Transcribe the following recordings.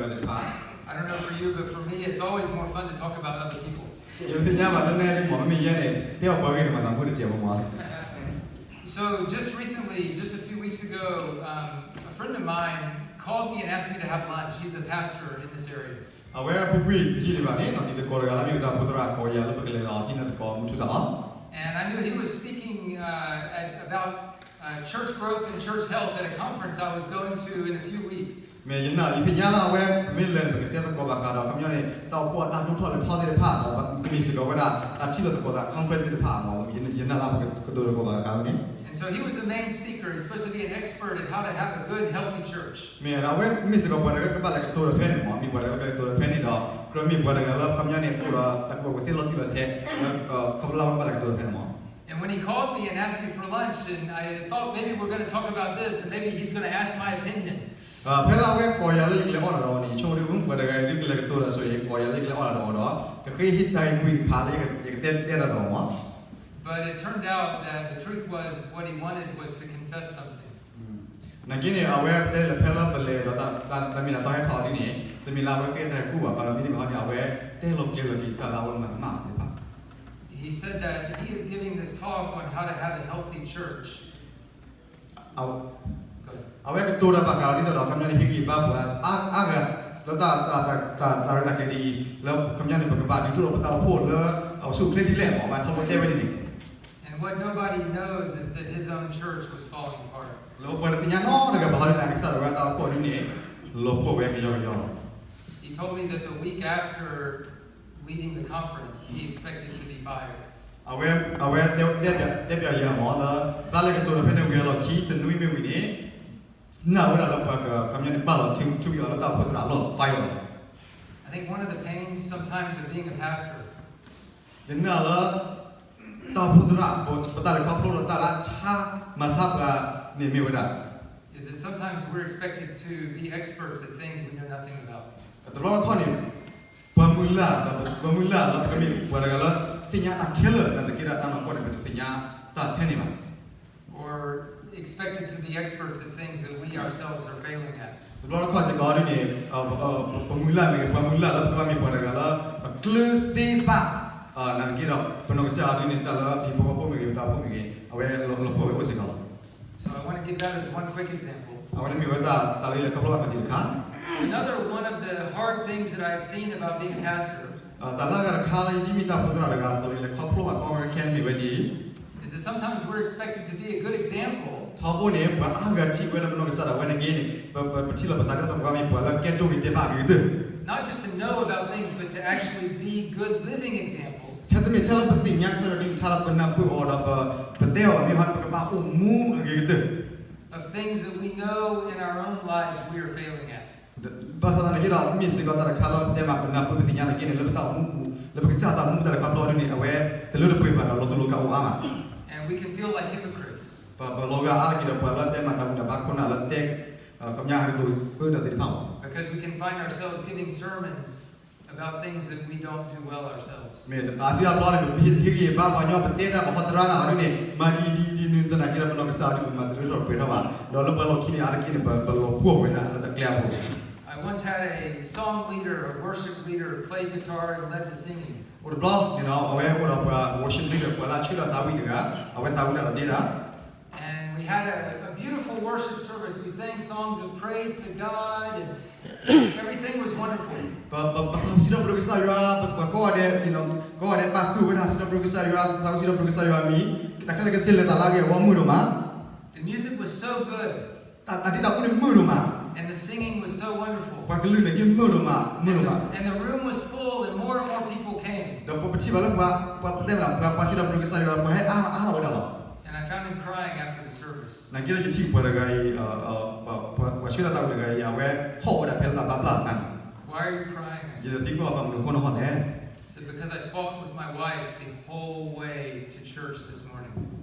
သ့ၣ်တဖၣ်. I don't know for you, but for me, it's always more fun to talk about other people. ယတသ့ၣ်ညါဘၣ်လၢနဲဒ်မ့ၢ် မ့မ့ၢ်ယဲန့ၣ် တဲအီၣ်ပှၤဂ့ၢ်န့ၣ် မၤသးမုာ်တစဲးဖိမး. So just recently, just a few weeks ago, um, a friend of mine called me and asked me to have lunch. He's a pastor in this area. အဝဲပူၤကွံာ်တယံာ်ဒံးဘၣ်န့ၣ် နီၢ်တံၤသကိးတဂၤလၢအမ့ၢ်ဝဲတၢ်အိၣ်ဖှိၣ်သရၣ် ကိးယၤလၢပကလဲၤဒီးဟံးန့ၢ်သကိးမုၢ်ထူၣ်တၢ်အီၤ. And I knew he was speaking uh, at, about uh, church growth and church health at a conference I was going to in a few weeks. မ့ၢ်ယနာ်လၢယသ့ၣ်ညါလၢအဝဲ ပမ့ၢ်လဲၤန့ၣ် ပကတဲသကိးဘၣ်ဃးဒီး ခီပညီန့ၣ် တၢ်အိၣ်ဖှိၣ်အတၢ်ဒိၣ်ထီၣ်လဲၤထီၣ်သ့ၣ်တဖၣ်ဒီး မ့ၢ်စ့ၢ်ကီးဝဲဒၣ် တၢ်ထံၣ်လိာ်သကိးသး conference သ့ၣ်တဖၣ်မး ယနာ်လၢပကတိၤသကိးဘၣ်ဃးန့ၣ်. And so he was the main speaker. He's supposed to be an expert in how to have a good, healthy church. မ့ၢ်အဝဲမ့ၢ်စ့ၢ်ကီးပှၤတဂၤကဘၣ်လဲၤကတိၤဒီးဖဲန့ၣ်မး မ့ၢ်ပှၤတဂၤကဘၣ်လဲၤကတိၤဒီးဖဲန့ၣ်ဒီး ကြၢးမ့ၢ်ပှၤတဂၤလၢခီပညီန့ၣ် အိၣ်ဒီးတၢ်ကူၣ်ဘၣ်ကူၣ်သ့လီၤတံၢ်လီၤဆဲး ခီဖျိလၢအဝဲကဘၣ်လဲၤကတိၤဒီးဖဲန့ၣ်မး. And when he called me and asked me for lunch, and I thought maybe we're going to talk about this, and maybe he's going to ask my opinion. ဖဲလၢအဝဲကိးယၤလၢယကလဲၤအီၣ်တၢ်ဒီးအီၤန့ၣ် ဆိကမိၣ်ဒ်အံၤ ပှၤတဂၤအံၤဒ်ကလဲၤကတိၤတၢ်ဆိအံၤ ကိးယၤလၢယကလဲၤအီၣ်တၢ်ဒီးအီၤဒီး ကဃ့ဟ့ၣ်တၢ်ဂ့ၢ်ကွံာ်ဖးလၢယကတဲတၢ်ဒီးအီၤမး. But it turned out that the truth was what he wanted was to confess something. နာ်က့န့ၣ် အဝဲတဲလၢဖဲလၢပလဲၤဒီး တၢ်မ့ၢ်လၢတၢ်ဟဲထီၣ်အီၤဒ်န့ၣ် တမ့ၢ်လၢအဝဲဃ့တၢ်ဂ့ၢ်ကွံာ်ဘၣ် ခီဒီးမ့မ့ၢ်ဟီန့ၣ် အဝဲတဲလီၤကျဲၤလီၤက့ၤတၢ်လၢအဝဲမၤကမၣ်သ့ၣ်တဖၣ်. He said that he is giving this talk on how to have a healthy church. အဝဲကတိၤတၢ်ဘၣ်ဃးဒီးဒ်သိးဒီး ခီပညီန့ၣ် ဟ့ၣ်ဂံၢ်ဘါပှၤအါဂၤလၢတၢ် တၢ်ရဲၣ်တၢ်ကျဲၤဒ်အံၤ လၢခီပညီန့ၣ် ပကဘၣ်ဒုးထူၣ်ဒီးပတၢ်အိၣ်ဖှိၣ်လၢအအိၣ်ဆူၣ်အိၣ်ချ့ဒ်လဲၣ်မး အဝဲထီဘိတဲဝဲဒ်န့ၣ်. And what nobody knows is that his own church was falling apart. လၢပှၤတသ့ၣ်ညါနီတဂၤဘၣ်ဃးလၢတၢ်ကစၢ်ဒၣ်ဝဲတၢ်အိၣ်ဖှိၣ်ဒ်န့ၣ် လီၤပှီၢ်ဝဲကယီကယီလီၤ. He told me that the week after leading the conference, he expected to be fired. အဝဲတဲပၠးယၤမးလၢ သးလဲၤကတိၤဒီးဖဲန့ၣ်ဝံၤအလီၢ်ခံ တနွံမ့ၢ်ဝံၤန့ၣ် နာ်ဝဲဒၣ်လၢပှၤက ခီပညီန့ၣ် ဘၣ်လီၤထုးက့ၤအီၤလၢတၢ်အိၣ်ဖှိၣ်သရၣ်အလီၢ် fire လီၤ. I think one of the pains sometimes of being a pastor ယနာ်လၢ တၢ်အိၣ်ဖှိၣ်သရၣ် ပတၢ်လဲၤခီဖျိဒီးတၢ်လၢအဆါမၤဆါပှၤန့ၣ်မ့ၢ်ဝဲဒၣ် is that sometimes we're expected to be experts at things we know nothing about. တဘျီတခီၣ်န့ၣ် ပှၤမုၢ်လၢ် ပှၤမုၢ်လၢ်လၢပကမ့ၢ်ပှၤတဂၤလၢ သ့ၣ်ညါတၢ်ခဲလၢာ် နာ်သက့ဒီးတၢ်နီၢ်ကီၢ်န့ၣ် ပတသ့ၣ်ညါတၢ်ထဲန့ၣ်ဘၣ်. Or expected to be experts at things that we ourselves are failing at. တဘျီတခီၣ်စ့ၢ်ကီးဒ်န့ၣ် ပမုၢ်လၢ်မ့ၢ်ဂ့ၤ ပှၤမုၢ်လၢ်လၢပကဘၣ်မ့ၢ်ပှၤတဂၤလၢ အကျၢၤသ့ဘၣ် နာ်သက့ဒီး ပနီၢ်ကစၢ်အီၤဒ်န့ၣ် တၢ်လၢဟံၣ်ဖိဃီဖိမ့ၢ်ဂ့ၤ ပတၢ်အိၣ်ဖှိၣ်မ့ၢ်ဂ့ၤ အဝဲလီၤပှီၢ်ဝဲအိၣ်စ့ၢ်ကီးလီၤ. So I want to give that as one quick example. အဝဲန့ၣ်မ့ၢ်ဝဲတၢ် တၢ်လၢယလဲၤခီဖျိဘၣ်ခီၣ်ထံးတခါ Another one of the hard things that I've seen about being a pastor တၢ်လၢအဂၤတခါလၢယဒ်မ့ၢ် တၢ်အိၣ်ဖှိၣ်သရၣ်တဂၤအသိး ယလဲၤခီဖျိဘၣ်ခီခဲခဲန့ၣ်မ့ၢ်ဝဲဒ်အံၤ, is that sometimes we're expected to be a good example ထီဘိန့ၣ် ပှၤအါဂၤထံၣ်ဝဲဒၣ်ပနီၢ်ကစၢ်ဒၣ်ဝဲန့ၣ်က့န့ၣ် ပထံၣ်လီၤပသးဒ်သိးပှၤမ့ၢ်ပှၤလၢ ကဲဒိၣ်ဂ့ၤတဲာ်ဘၣ်အဂ့ၤကတၢၢ် not just to know about things, but to actually be good living examples ထဲတမ့ၢ်ထဲလၢပသ့ၣ်ညါကစၢ်ယွၤကလုၢ်ကထါလၢပနၢ်ပၢၢ်အီၤဒီး ပတဲအီၤမ့ၢ်ဟီ ပကဘၣ်အိၣ်မူအဂ့ၤကတၢၢ် of things that we know in our own lives we are failing at. ဘၣ်ဆၣ်သနာ်က့ဒီး မ့ၢ်စ့ၢ်ကီးတၢ်တခါလၢပတဲမး ပနၢ်ပၢၢ်ပသ့ၣ်ညါနာ်က့န့ၣ် လၢပတၢ်အိၣ်မူပူၤ လၢပကစၢ်တၢ်အိၣ်မူတၢ်လဲၤခီဖျိဒ်န့ၣ် အဝဲတလၢတပှဲၤဘၣ်ဒီး လီၤတူာ်လီၤကာ်အိၣ်အါမး And we can feel like hypocrites ပလီၤဂာ်အါတက့ၢ်ဒီးပှၤလၢတဲမးတၢ်မူးတၢ်ဘါခိၣ်နၢ်လၢတဲ ခီပညီဟဲကတိၤပၢတၢ်သ့ၣ်တဖၣ်မး because we can find ourselves giving sermons about things that we don't do well ourselves. မ့ၢ်အါစုအါဘျီန့ၣ် ပဟ့ၣ်ဂံၢ်ဟ့ၣ်ဘါပှၤကညီ ပတဲတၢ်ပဟီတရါတၢ်အီၤဒ်န့ၣ် မၤဒ်အံၤဒ်အံၤဒ်နုၤသနာ်က့ဒီး ပနီၢ်ကစၢ်ဒ်ပမၤတလၢထီၣ်ပှဲၤထီၣ်ဘၣ် ဒီးလၢပှၤလီၢ်ခံန့ၣ် အါတက့ၢ်န့ၣ် ပလီၤပှီၢ်ဝဲဒၣ်လၢတၢ်ကျဲအပူၤ I once had a song leader, a worship leader, play guitar and led the singing. အိၣ်တဘျီန့ၣ် အဝဲအိၣ်ဒီးပှၤ worship leader ပှၤလၢအဆှၢတၢ်သးဝံၣ်တဂၤ အဝဲသးဝံၣ်တၢ်ဒီးဒ့တၢ် And we had a, a beautiful worship service. We sang songs of praise to God, and everything was wonderful. ပသးဝံၣ်စံးထီၣ်ပတြၢၤကစၢ်ယွၤ ပှၤကိးဂၤဒဲး ကိးဂၤဒဲးပာ်ဃုာ်ဝဲဒၣ်စံးထီၣ်ပတြၢၤကစၢ်ယွၤ သးဝံၣ်စံးထီၣ်ပတြၢၤကစၢ်ယွၤအမံၤ တၢ်ခဲလၢာ်ခဲဆ့လဲၤသးလၢအဂ့ၢ်အဝီမုာ်ဒိၣ်မး The music was so good. တၢ်ဒ့တၢ်အူန့ၣ်မုာ်ဒိၣ်မး And the singing was so wonderful. ပှၤကလုာ်န့ၣ်က့မုာ်ဒိၣ်မး မုာ်ဒိၣ်မး And the room was full, and more and more people came. ဒီးပထံၣ်ဘၣ်လၢပှၤ ပှၤတဲမ့ၢ် ပှၤစံးထီၣ်ပတြၢၤကစၢ်ယွၤ ပှၤဟဲအါထီၣ်အါထီၣ်ဝဲဒၣ်လီၤ And I found him crying after the service. နာ်က့ဒီးယထံၣ်ပှၤတဂၤအံၤ ပှၤဆှၢတၢ်သးဝံၣ်တဂၤအံၤ အဝဲဟီၣ်ဝဲဒၣ်ဖဲလၢတၢ်ဘါပျၢ်အခါန့ၣ် Why are you crying? ယသံကွၢ်အီၤဘၣ်မနုၤအဃိနဟီၣ်လဲၣ် He said, Because I fought with my wife the whole way to church this morning.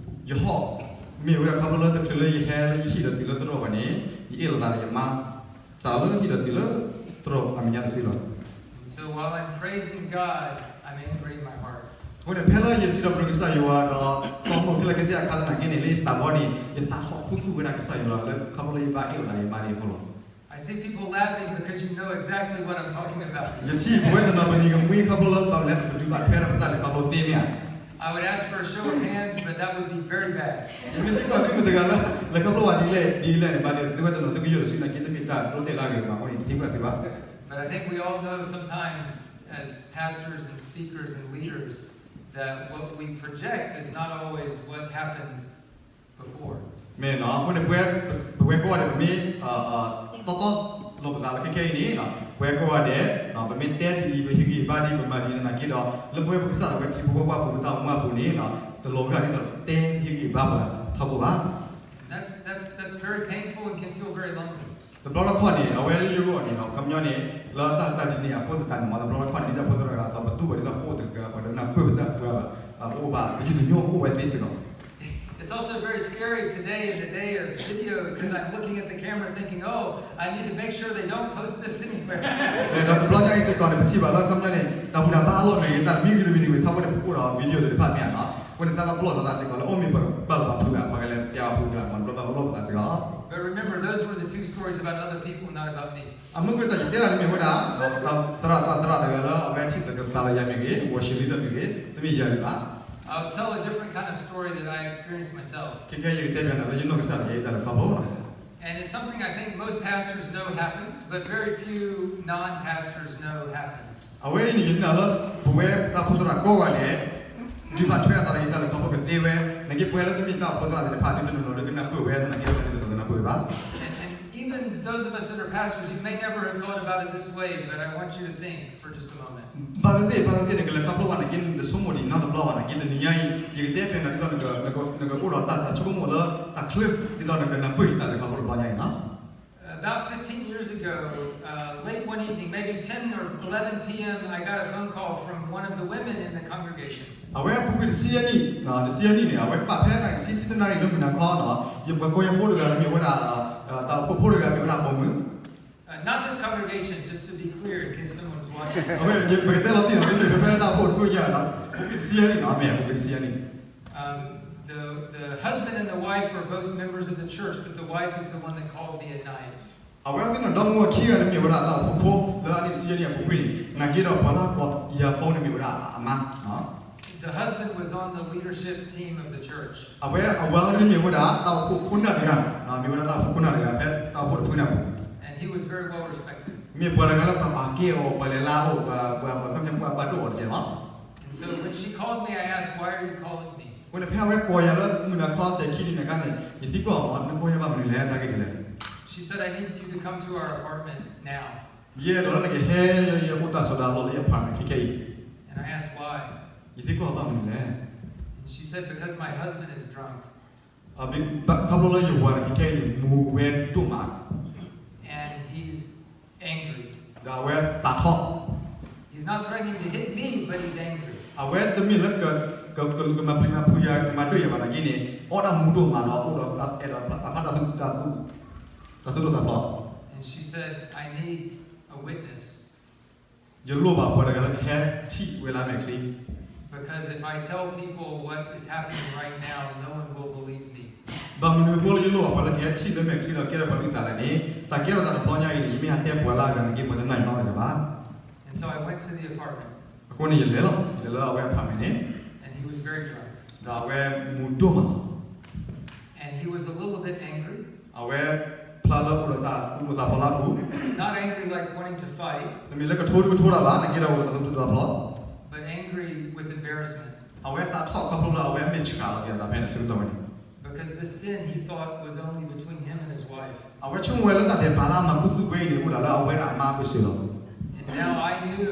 ယဟီၣ် မ့ၢ်ဝဲဒၣ်ခီဖျိလၢတချုးလၢယဟဲလၢယဟံၣ်ဒီးတုၤလၢသရိာ်ဘၣ်န့ၣ် ယအ့ၣ်လိာ်သးဒီးယမါ စးလၢယဟံၣ်ဒီးတုၤလၢသရိာ်အမဲာ်ညါတစုလီၤ And so while I'm praising God, I'm angry in my heart. အဃိန့ၣ် ဖဲလၢယစံးထီၣ်ပတြၢၤကစၢ်ယွၤဒီး သီမုၢ်ခဲလၢာ်ခဲဆ့အခါသနာ်က့န့ၣ် လၢယသးဘီန့ၣ် ယသးထီၣ်ခူသူၣ်ဝဲဒၣ်ကစၢ်ယွၤလၢခီဖျိလၢယဘၣ်အ့ၣ်လိာ်သးဒီးယမါန့ၣ်အဃိလီၤ. I see people laughing because you know exactly what I'm talking about. ယထံၣ်ပဝဲတနီၤပနံၤကမှံခီဖျိလၢပလဲၤပတုာ်ဘၣ်ထွဲဒီးပတၢ်လဲၤခီဖျိသ့မ့ၢ်ဧါ. I would ask for a show of hands, but that would be very bad. ယမ့ၢ်သံကွၢ်သုမတၤတဂၤလၢ လဲၤခီဖျိဘၣ်ဒ်လဲၣ်ဒ်လဲၣ်န့ၣ် ဘၣ်သ့ၣ်သ့ၣ်ဝဲတနီၤသုကယိၣ်တစုနာ်က့ တမ့ၢ်တၢ်ဒိတဲာ်လၢအဂ့ၤမးအဃိန့ၣ် ယသံကွၢ်သုဘၣ်. But I think we all know sometimes, as pastors and speakers and leaders, that what we project is not always what happened before. မ့ၢ်နီၤ အဃိန့ၣ် ပဝဲကိးဂၤဒဲး ပမ့ၢ် တီတီလိာ်ပသးလၢခဲခဲအံၤန့ၣ် ပဝဲကိးဂၤဒဲး ပမ့ၢ်တဲဒ်အံၤ ပဟ့ၣ်ဂံၢ်ဘါဒ်အံၤ ပမၤဒ်အံၤသနာ်က့ဒီး လၢပဝဲပကစၢ်ဒၣ်ဝဲခရံာ်ဖိခွါပူၤ ပတၢ်အိၣ်မူအပူၤန့ၣ် တလီၤဂာ်ဒ်သိးပတဲဟ့ၣ်ဂံၢ်ဘါပှၤထီဘိဘၣ်. That's, that's, that's very painful and can feel very lonely. တဘျီတခီၣ်န့ၣ် အဝဲလၢယဂီၢ်န့ၣ် ခီပညီန့ၣ် လၢတၢ်တၢ်ဒ်န့ၣ်အဃိသတးန့ၣ် မ်တဘျီတခီၣ်န့ၣ် ဒ်တၢ်ဖိသရၣ်ဂၤသး ပတူၢ်ဘၣ်ဒ်သိးပအိၣ်တကး ပှၤတနၢ်ပၢၢ်ပတၢ်ပှၤ ပအိၣ်ဘၣ် တယုၢ်တညိအိၣ်ဝဲသ့စ့ၢ်ကီး. It's also very scary today in the day of video because I'm looking at the camera thinking, oh, I need to make sure they don't post this anywhere. ဒီးတဘျီညါအံၤစ့ၢ်ကီးန့ၣ် ပထံၣ်ဘၣ်လၢခီပညီန့ၣ် တၢ်ဘူၣ်တၢ်ဘါအလီၢ်မ့ၢ်ဂ့ၤ တၢ်တမံၤဂ့ၤတမံၤဂ့ၤ ထီဘိန့ၣ် ပအိၣ်ဒီး video သ့ၣ်တဖၣ်မ့ၢ်ဧါနီၤ အဃိန့ၣ် တၢ်ဘၣ်ပလီၢ်သးစ့ၢ်ကီးလၢ အိၣ်မ့ၢ်ပဘၣ်လီၢ်ဘၣ်ဖုးဘၣ် ပှၤကလဲၤပျးဘၣ်ဖုးဘၣ် မ်တဘျီဘၣ်ပလီၢ်ပသးစ့ၢ်ကီး. But remember, those were the two stories about other people, not about me. အမ့ၢ်ကွၢ်တၢ်ယတဲတၢ်န့ၣ်မ့ၢ်ဝဲဒၣ် သရၣ်သရၣ်တဂၤလၢ အဝဲထံၣ်သးကသးလၢယၤမ့ၢ်ဂ့ၤ worship leader မ့ၢ်ဂ့ၤ တမ့ၢ်ယၤဒံးဘၣ်. I'll tell a different kind of story that I experienced myself. ခဲခဲယကတဲပျးနၤလၢယနီၢ်ကစၢ်ဒၣ်ယဲတၢ်လဲၤခီဖျိလီၤ. And it's something I think most pastors know happens, but very few non-pastors know happens. အဝဲအံၤန့ၣ် ယနာ်လၢ ပဝဲတၢ်အိၣ်ဖှိၣ်သရၣ်ကိးဂၤဒဲး ဒုးဘၣ်ထွဲအသးဒီးယတၢ်လဲၤခီဖျိကသ့ဝဲ နာ်က့ပှၤလၢတမ့ၢ်တၢ်အိၣ်ဖှိၣ်သရၣ်သ့ၣ်တဖၣ် ဒ်တနီၤနီၤလၢကနၢ်ပၢၢ်ဝဲ သနာ်က့တနီၤနီၤတနၢ်ပၢၢ်ဝဲဘၣ်. And, and even those of us that are pastors, you may never have thought about it this way, but I want you to think for just a moment. ဘၣ်သ့ၣ်သ့ၣ် ဘၣ်သ့ၣ်သ့ၣ် နကလဲၤခီဖျိဘၣ်နာ်က့ နတဆိကမိၣ်ဒံးနီတဘျီဘၣ်နာ်က့ တနံၤညါအံၤ ယကတဲပျးနၤဒ်သိး နကအိၣ်ဒီးတၢ်ဆိကမိၣ်လၢတၢ်ချၢ ဒ်သိးနကနၢ်ပၢၢ်ယတၢ်လဲၤခီဖျိတဘျီညါအံၤနီၤ. About fifteen years ago, uh, late one evening, maybe ten or eleven p.m., I got a phone call from one of the women in the congregation. အဝဲအပူၤကွံာ်တဆံယဲၢ်နံၣ်, တဆံယဲၢ်နံၣ်န့ၣ် အဝဲကဘၣ်ဖဲတဆံတနၢ်ရံၣ်လၢမုၢ်နၤခီနီၤ, ယပှၤကိးယၤဖိတဂၤမ့ၢ်ဝဲဒၣ် တၢ်အိၣ်ဖှိၣ်ဖိတဂၤမ့ၢ်ဝဲဒၣ်ပိာ်မုၣ် Uh, not this congregation, just to be clear, in case someone was watching. အဝဲယပကတဲလီၤတံၢ်နီၤ တမ့ၢ်ဖဲဖဲတၢ်အိၣ်ဖှိၣ်တဖုညါ, အပူၤကွံာ်တဆံယဲၢ်နံၣ်နီၤ, မ့ၢ်အပူၤကွံာ်တဆံယဲၢ်နံၣ်. Um, the, the husband and the wife were both members of the church, but the wife is the one that called me at night. အဝဲသ့ၣ်နီၣ်ဒီမါဝၤခံဂၤန့ၣ်မ့ၢ်ဝဲဒၣ်တၢ်အိၣ်ဖှိၣ်ဖိ လၢအနံၣ်တဆံယဲၢ်နံၣ်အပူၤကွံာ်န့ၣ်, နာ်က့ဒီးပှၤလၢကိးယၤဖိန့ၣ်မ့ၢ်ဝဲဒၣ်အမါ The husband was on the leadership team of the church. အဝဲအဝၤန့ၣ်မ့ၢ်ဝဲဒၣ်တၢ်အိၣ်ဖှိၣ်ခိၣ်နၢ်တဂၤ, မ့ၢ်ဝဲဒၣ်တၢ်အိၣ်ဖှိၣ်ခိၣ်နၢ်တဂၤ ဖဲတၢ်အိၣ်ဖှိၣ်တဖုန့ၣ်အပူၤ, And he was very well respected. မ့ၢ်ပှၤတဂၤလၢပှၤပာ်ကဲအီၤ ပှၤလဲၤလၢအအိၣ် ပှၤ ပှၤ ပှၤခီပညီပှၤဘၣ်ဒိၣ်အီၤတက့ၢ်လီၤ. And so when she called me, I asked, why are you calling me? အဃိန့ၣ် ဖဲအဝဲကိးယၤလၢမုၢ်နၤခီစဲၤခံနံၤန့ၣ်အခါန့ၣ် ယသံကွၢ်အီၤ နကိးယၤဘၣ်မနုၤလဲၣ် တၢ်ဂ့ၢ်ဒ်လဲၣ်. She said, I need you to come to our apartment now. ယအဲၣ်ဒိးလၢနကဟဲလၢယအိၣ်တၢ်ဆိးတၢ်လီၢ်လၢယ apartment ခဲခဲအံၤ. And I asked why. ယသံကွၢ်အီၤဘၣ်မနုၤလဲၣ်. And she said, because my husband is drunk. ခီဖျိလၢယဝၤန့ၣ် ခဲခဲအံၤန့ၣ် မူၤဝဲဒိၣ်မး And he's angry. ဒီးအဝဲသးထီၣ် He's not threatening to hit me, but he's angry. အဝဲတမ့ၢ်လၢ ကမၤပျံၤမၤဖုးယၤ ကမၤဒိၣ်ယၤဘၣ်နာ်က့န့ၣ် အီၣ်ဒၣ်မူၤဒိၣ်မးဒီး အိၣ်ဒီးအဲၣ်ဒိးတၢ်ဖးတၢ်သူၣ် တၢ်သူၣ်ဒိၣ်သးဖျိး And she said, I need a witness. ယလိၣ်ဘၣ်ပှၤတဂၤလၢကဟဲထံၣ်ဝဲလၢအမဲာ်ချံ Because if I tell people what is happening right now, no one will believe me. ဘၣ်မနုၤအဃိလၢယလိၣ်ဘၣ်ပှၤလၢကဟဲထံၣ်လၢမဲာ်ချံဒီးကဲထီၣ်ပှၤအုၣ်သးလဲၣ်န့ၣ်, တၢ်ကဲထီၣ်သးတဘျီညါအံၤန့ၣ် ယမ့ၢ်ဟးတဲပှၤလၢအဂၤနာ်က့ ပှၤတနာ်ယၤနီတဂၤဘၣ်. And so I went to the apartment. အဃိန့ၣ်ယလဲၤလီၤ, ယလဲၤလၢအဝဲ apartment န့ၣ်, And he was very drunk. ဒီးအဝဲမူၤဒိၣ်မးလီၤ. And he was a little bit angry. အဝဲဖျါလၢအိၣ်ဒီးတၢ်သူၣ်ဒိၣ်သးဖျိးလၢအပူၤ, Not angry like wanting to fight, တမ့ၢ်လၢကထိတကထိတၢ်ဘၣ်, နာ်က့ဒီးအိၣ်ဒီးတၢ်သူၣ်ဒိၣ်သးဖျိး, but angry with embarrassment. အဝဲသးထီၣ်ခီဖျိလၢအဝဲမ့ၢ်ဆှးလီၤက့ၤအသးဖဲန့ၣ် ဆၢကတီၢ်ဝဲန့ၣ်, Because this sin he thought was only between him and his wife. အဝဲဆိကမိၣ်ဝဲလၢတၢ်ဒဲးဘးလၢအမၤခူသူၣ်ဝဲအံၤန့ၣ် အိၣ်ဒၣ်လၢအဝဲဒၣ်အမါအဘၢၣ်စၢၤလီၤ. And now I knew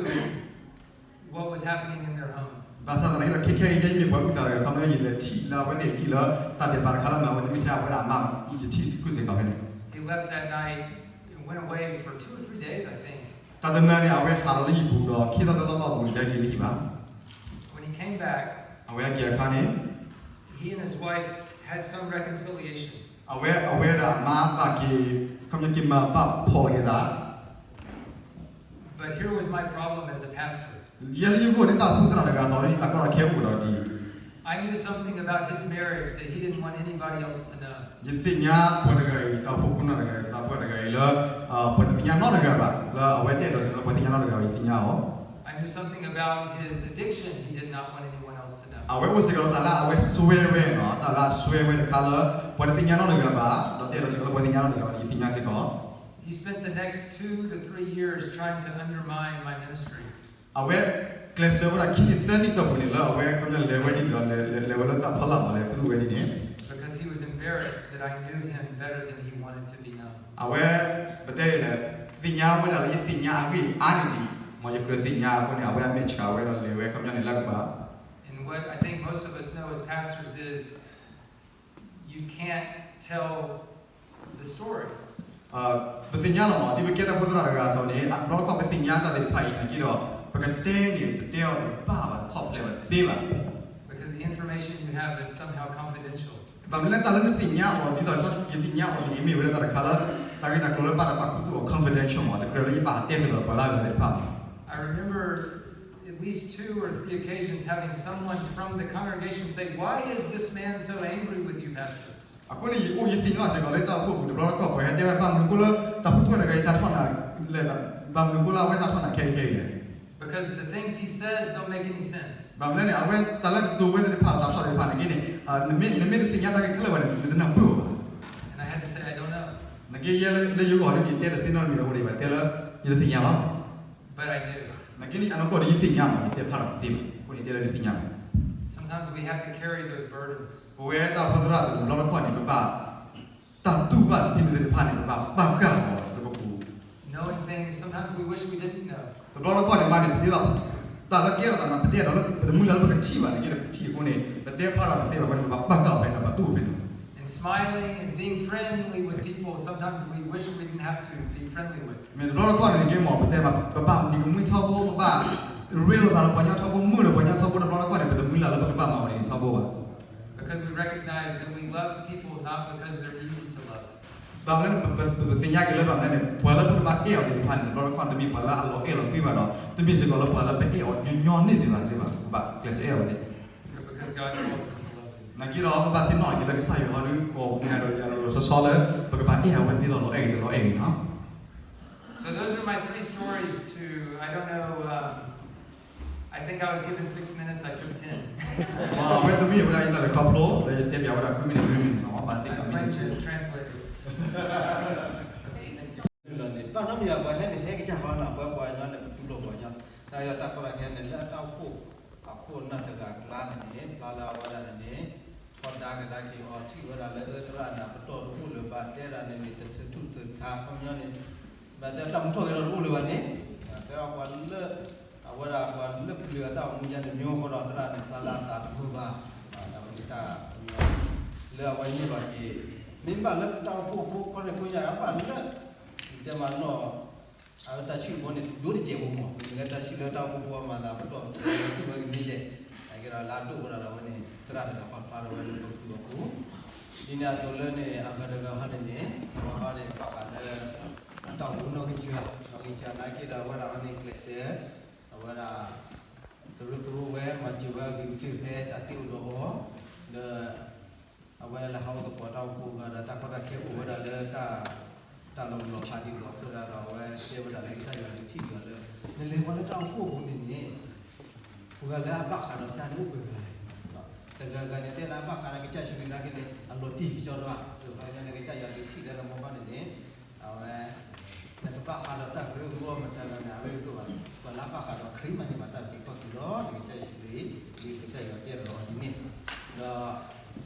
what was happening in their home. ဘၣ်ဆၣ်သနာ်က့ဒီး ခဲခဲအံၤ ယမ့ၢ်ပှၤအုၣ်သးတဂၤ ခီဖျိယလဲၤထံၣ်လၢအဝဲသ့ၣ်အဟံၣ်လၢ တၢ်ဒဲးဘးတခါလၢမၤဝဲတမ့ၢ်ထဲအဝဲဒၣ်အမါဘၣ်, ယထံၣ်စ့ၢ်ကီးဖဲန့ၣ်, He left that night and went away for two or three days, I think. တၢ်တနၤန့ၣ် အဝဲဟးလီၤလၢဟံၣ်ပူၤဒီး ခံသီသၢသီအပူၤန့ၣ် ဟဲက့ၤလၢဟံၣ်ဘၣ်. When he came back, အဝဲဟဲက့ၤအခါန့ၣ်, he and his wife had some reconciliation. အဝဲ အဝဲဒၣ်အမါဘၣ်က့ၤ ခီပညီက့ၤမၤဘၣ်ဖှီၣ်က့ၤသး But here was my problem as a pastor. ယဲလၢယဂီၢ်န့ၣ် တၢ်အိၣ်ဖှိၣ်သရၣ်တဂၤအသိးန့ၣ် တၢ်ကီတၢ်ခဲအိၣ်ဒီးဒ်အံၤ, I knew something about his marriage that he didn't want anybody else to know. ယသ့ၣ်ညါပှၤတဂၤအံၤ တၢ်အိၣ်ဖှိၣ်ခိၣ်နၢ်တဂၤအံၤ သးပှၢ်တဂၤအံၤလၢ ပှၤတသ့ၣ်ညါနီတဂၤဘၣ် လၢအဝဲတအဲၣ်ဒိးစ့ၢ်ကီးလၢပှၤသ့ၣ်ညါနီတဂၤဘၣ် ယသ့ၣ်ညါအီၤ. I knew something about his addiction he did not want anyone else to know. အဝဲအိၣ်စ့ၢ်ကီးလၢသးလၢအဝဲစွဲဝဲနီၤ တၢ်လၢအစွဲဝဲတခါလၢ ပှၤတသ့ၣ်ညါနီတဂၤဘၣ် ဒီးတအဲၣ်ဒိးစ့ၢ်ကီးလၢပှၤသ့ၣ်ညါနီတဂၤဘၣ်န့ၣ် ယသ့ၣ်ညါစ့ၢ်ကီး. He spent the next two to three years trying to undermine my ministry. အဝဲကျဲးစၢးဝဲဒၣ်ခံနံၣ်သၢနံၣ်တီၢ်ပူၤန့ၣ် လၢအဝဲကညီလဲၤဝဲဒ်န့ၣ်ဒီး လဲၤဝဲလၢတၢ်ဖီလာ်မး လဲၤခူသူၣ်ဝဲဒ်န့ၣ် Because he was embarrassed that I knew him better than he wanted to be known. အဝဲ ပတဲဒ်လဲၣ် သ့ၣ်ညါဝဲဒၣ်လၢ ယသ့ၣ်ညါအဂ့ၢ်အါန့ၢ်ဒံး မ်ယကြၢးသ့ၣ်ညါအဃိန့ၣ် အဝဲအမဲာ်ဆှးဝဲဒီးလဲၤဝဲခီပညီန့ၣ်လၢကဘၣ် And what I think most of us know as pastors is you can't tell the story. ပသ့ၣ်ညါလီၤမး ဒ်ပကဲတၢ်အိၣ်ဖှိၣ်သရၣ်တဂၤအသိးန့ၣ် အတဘျီတခီၣ်ပသ့ၣ်ညါတၢ်သ့ၣ်တဖၣ်အံၤန့ၣ်က့ဒီး ပကတဲန့ၣ် ပတဲအီၤတဘၣ်ဘၣ် ထီၣ်ဖျဲးဘၣ်တသ့ဘၣ် Because the information you have is somehow confidential. ဘၣ်မနုၤလၢတၢ်လၢနသ့ၣ်ညါအီၤ ဒ်သိးယသ့ၣ်ညါအီၤန့ၣ် မ့ၢ်ဝဲဒၣ်တၢ်တခါလၢ တၢ်ဂ့ၢ်တၢ်ကျိၤလၢဘၣ်တၢ်ပာ်ခူသူၣ်အီၤ confidential မး တကြၢးလၢယဘၣ်ဟးတဲစ့ၢ်ကီးပှၤလၢအဂၤသ့ၣ်တဖၣ်ဘၣ် I remember at least two or three occasions having someone from the congregation say, Why is this man so angry with you, Pastor? အဃိန့ၣ် ယအိၣ်ယသ့ၣ်ညါစ့ၢ်ကီးလၢတၢ်အိၣ်ဖှိၣ်ပူၤတဘျီတခီၣ် ပှၤဟဲတဲဝဲ ဘၣ်မနုၤဃိလၢ တၢ်ဖုၣ်တၢ်ဂီၤတဂၤအံၤသးထီၣ်နၤလဲၣ်, ဘၣ်မနုၤဃိလၢအဝဲသးထီၣ်နၤခဲအံၤခဲအံၤလဲၣ်. Because the things he says don't make any sense. ဘၣ်မနုၤလဲၣ်န့ၣ် အဝဲတၢ်လၢကတိၤဝဲသ့ၣ်တဖၣ် သးထီၣ်သ့ၣ်တဖၣ်န့ၣ်က့န့ၣ် နမ့ၢ်တသ့ၣ်ညါတၢ်ဂ့ၢ်ခဲလၢာ်ဘၣ်န့ၣ် နတနၢ်ပၢၢ်အီၤဘၣ်. And I had to say, I don't know. နက့ယဲလၢယဂီၢ်န့ၣ် ယတဲတသ့နီတမံၤဒီးအိၣ်ဒံးဘၣ် တဲလၢ ယတသ့ၣ်ညါဘၣ်. But I knew. နက့န့ၣ် အနီၢ်ကီၢ်ဒီးယသ့ၣ်ညါမး ယတဲဖျါထီၣ်တသ့ဘၣ် အဃိန့ၣ်တဲလၢယသ့ၣ်ညါဘၣ်. Sometimes we have to carry those burdens. ပဝဲတၢ်အိၣ်ဖှိၣ်သရၣ်တဘျီတခီၣ်န့ၣ် ပဘၣ် တၢ်တူၢ်ဘၣ်တမံၤသ့ၣ်တဖၣ်န့ၣ် ပဘၣ်ပာ်ဃာ်အီၤလၢပပူၤ Knowing things sometimes we wish we didn't know. တဘျီတခီၣ်န့ၣ် ဘၣ်န့ၣ် ပတဲလီၤ တၢ်လၢကဲထီၣ်သးန့ၣ် ပတဲဒီးလၢပတမုၢ်လၢ်လၢပကထံၣ်ဘၣ်န့ၣ် ကဲဒီးပထံၣ်အဃိန့ၣ် ပတဲဖျါထီၣ်တသ့ဘၣ်အဃိန့ၣ် ပဘၣ်ပာ်ဃာ်အီၤဖဲန့ၣ် ပဘၣ်တူၢ်အီၤဖဲန့ၣ် And smiling and being friendly with people sometimes we wish we didn't have to be friendly with. မ့ၢ်တဘျီတခီၣ်န့ၣ် နက့မး ပတဲဘၣ် ပဘၣ်နံၤကမှံထီဘိ ပဘၣ်ရ့လိာ်သးဒီးပှၤကညီထီဘိ မုာ်ဒီးပှၤကညီထီဘိ တဘျီတခီၣ်န့ၣ် ပတမုၢ်လၢ်လၢပကဘၣ်မၤအီၤန့ၣ်ထီဘိဘၣ် Because we recognize that we love people not because they're easy to love. ဘၣ်မနုၤလဲၣ်န့ၣ် ပသ့ၣ်ညါက့ၤလၢဘၣ်မနုၤလဲၣ်န့ၣ် ပှၤလၢပကဘၣ်အဲၣ်အီၤသ့ၣ်တဖၣ်န့ၣ် တဘျီတခီၣ်တမ့ၢ်ပှၤလၢအလီၤအဲၣ်လီၤကွံဘၣ်ဒီး တမ့ၢ်စ့ၢ်ကီးလၢပှၤလၢပအဲၣ်အီၤညီညီန့ၢ်သ့ၣ်တဖၣ်စ့ၢ်ဘၣ် ပဘၣ်ကျဲးစၢးအဲၣ်အီၤသ့ၣ် Because God calls us to love them. နာ်က့ဒီး ပဘၣ်သ့ၣ်နီၣ်က့ၤလၢကစၢ်ယွၤဟီဒုး ကိးပှၤဒိၣ်ယၤလီၤလီၤဆီဆီလၢ ပကဘၣ်အဲၣ်အဝဲသ့ၣ်လီၤ လီၤအဲၣ်ဂ့ၤတလီၤအဲၣ်ဂ့ၤနီၤ So those are my three stories to, I don't know, um, I think I was given six minutes, I took ten. အဝဲတမ့ၢ်ဝဲဒၣ်ယတၢ်လဲၤခီဖျိ ဒီးယတဲပၠးဝဲဒၣ် ခွံမံးနံး ခွံမံးနံးနီၤ ဘၣ်သ့ၣ် I went to the translator. ဘၣ်နီတမံၤဘၣ် ပှၤဟဲန့ၣ် ဟဲကစၢ်ဃီနီၤ ပှၤပှၤညီန့ၣ် ပတူၢ်လိာ်ပှၤညီ တၢ်လၢတၢ်ကီတၢ်ခဲန့ၣ် လၢတၢ်အိၣ်ဖှိၣ်အခိၣ်အနၢ်တဂၤအကျါန့ၣ်န့ၣ် ဖျါလၢအဝဲဒၣ်န့ၣ်န့ၣ် ထီဒါကဒါက့ၤအီၤ ထံၣ်ဝဲဒၣ်လၢသရၣ်န့ၣ် ပတီၢ်တအိၣ်လၢၤဘၣ် တဲဒၣ်န့ၣ်န့ၣ် တထုးထုးခါ ခီပညီန့ၣ် ဘၣ်တဲတၢ်မူထီၣ်က့ၤဒီးတအိၣ်လၢၤဘၣ်န့ၣ် တဲအီၤပှၤလၢ အဝဲဒၣ်ပှၤလၢပျၢၤအတၢ်အိၣ်မူယါန့ၣ် မ့ၢ်ဃီဒီးသရၣ်န့ၣ် ဖျါလၢအသးတမုာ်ဘၣ် တၢ်ဝဲန့ၣ်တၢ် လၢအဝဲန့ၢ်ဘၣ်က့ၤ မ့ၢ်ဘၣ်လၢတၢ်အိၣ်ဖှိၣ်ဖိ ခီန့ၣ်ခိၣ်ညါ ဘၣ်လၢ တဲမၤနီၣ် အဝဲတၢ်ဆူၣ်ဖိန့ၣ် ဒိတစဲးဖိမး မ့ၢ်လၢတၢ်ဆူၣ်လၢတၢ်အိၣ်ဖှိၣ်ဖိအမၤသးပတီၢ် ပထံၣ်ဝဲကမ့ၢ်လဲၣ် အကဲဒီးလၢအဒိၣ်ဝဲဒၣ်ဒီးဝဲန့ၣ် သရၣ်တဂၤပာ်ဖျါထီၣ်ဝဲလၢပပူၤအပူၤ ဒ်န့ၣ်အသိးလၢန့ၣ် အဂၤတဂၤဟီန့ၣ်န့ၣ် အဝဲဟီန့ၣ် ဘၣ်ဃးလၢ အတၢ်အိၣ်မူနီၢ်ဂံၢ်စှၤ နီၢ်ဂံၢ်စှၤနာ်က့ဒီးအဝဲဒၣ်ဟီန့ၣ်ကျဲးစၢး အဝဲဒၣ် ကရၢကရိဝဲ မၤစၢၤဝဲအဂ့ၤကတၢၢ်ဖဲတၢ်သ့အိၣ်ဒီးအီၤ ဒီး အဝဲလၢဟးအိၣ်သကိးတၢ်အိၣ်ဖှိၣ်အဂၤဒီး တၢ်ကီတၢ်ခဲအိၣ်ဝဲဒၣ်လၢတၢ် တၢ်လီၤမုၢ်လီၤဖးဒ်သိးအဃိသတးဒီး အဝဲတဲဝဲဒၣ်လၢကစၢ်ယွၤန့ၣ်ထံၣ်က့ၤအီၤလၢ နလဲၤဝဲလၢတၢ်အိၣ်ဖှိၣ်အပူၤန့ၣ်န့ၣ် ပှၤဂၤလၢအဘၣ်ဃးဒီးသးန့ၣ်အိၣ်ပှဲၤဂၤလဲၣ် တဂၤဂၤန့ၣ် တဲသးဘၣ်ဃးဒီးကစၢ်ယ့ၣ်ၡူးခရံာ်နာ်က့န့ၣ် အလီၤတံၢ်ကစီဒီး အခီပညီန့ၣ် ကစၢ်ယွၤက့ၤထံၣ်လၢနမိၢ်ပှၢ်န့ၣ်န့ၣ် အဝဲ နကဘၣ်ဃးဒီးတၢ်ကရၢကရိအမတၤတဂၤန့ၣ် အရ့ဒိၣ်ဘၣ်. ပှၤလၢအဘၣ်ဃးဒီးခရံာ်မးန့ၣ် ဘၣ်တၢ်အုၣ်က့ၤခီၣ်က့ၤလီၤ. ဒ်ကစၢ်ယ့ၣ်ၡူးခရံာ် ဒ်ကစၢ်ယွၤတဲဒီးအီၤဒ်န့ၣ်, ဒီး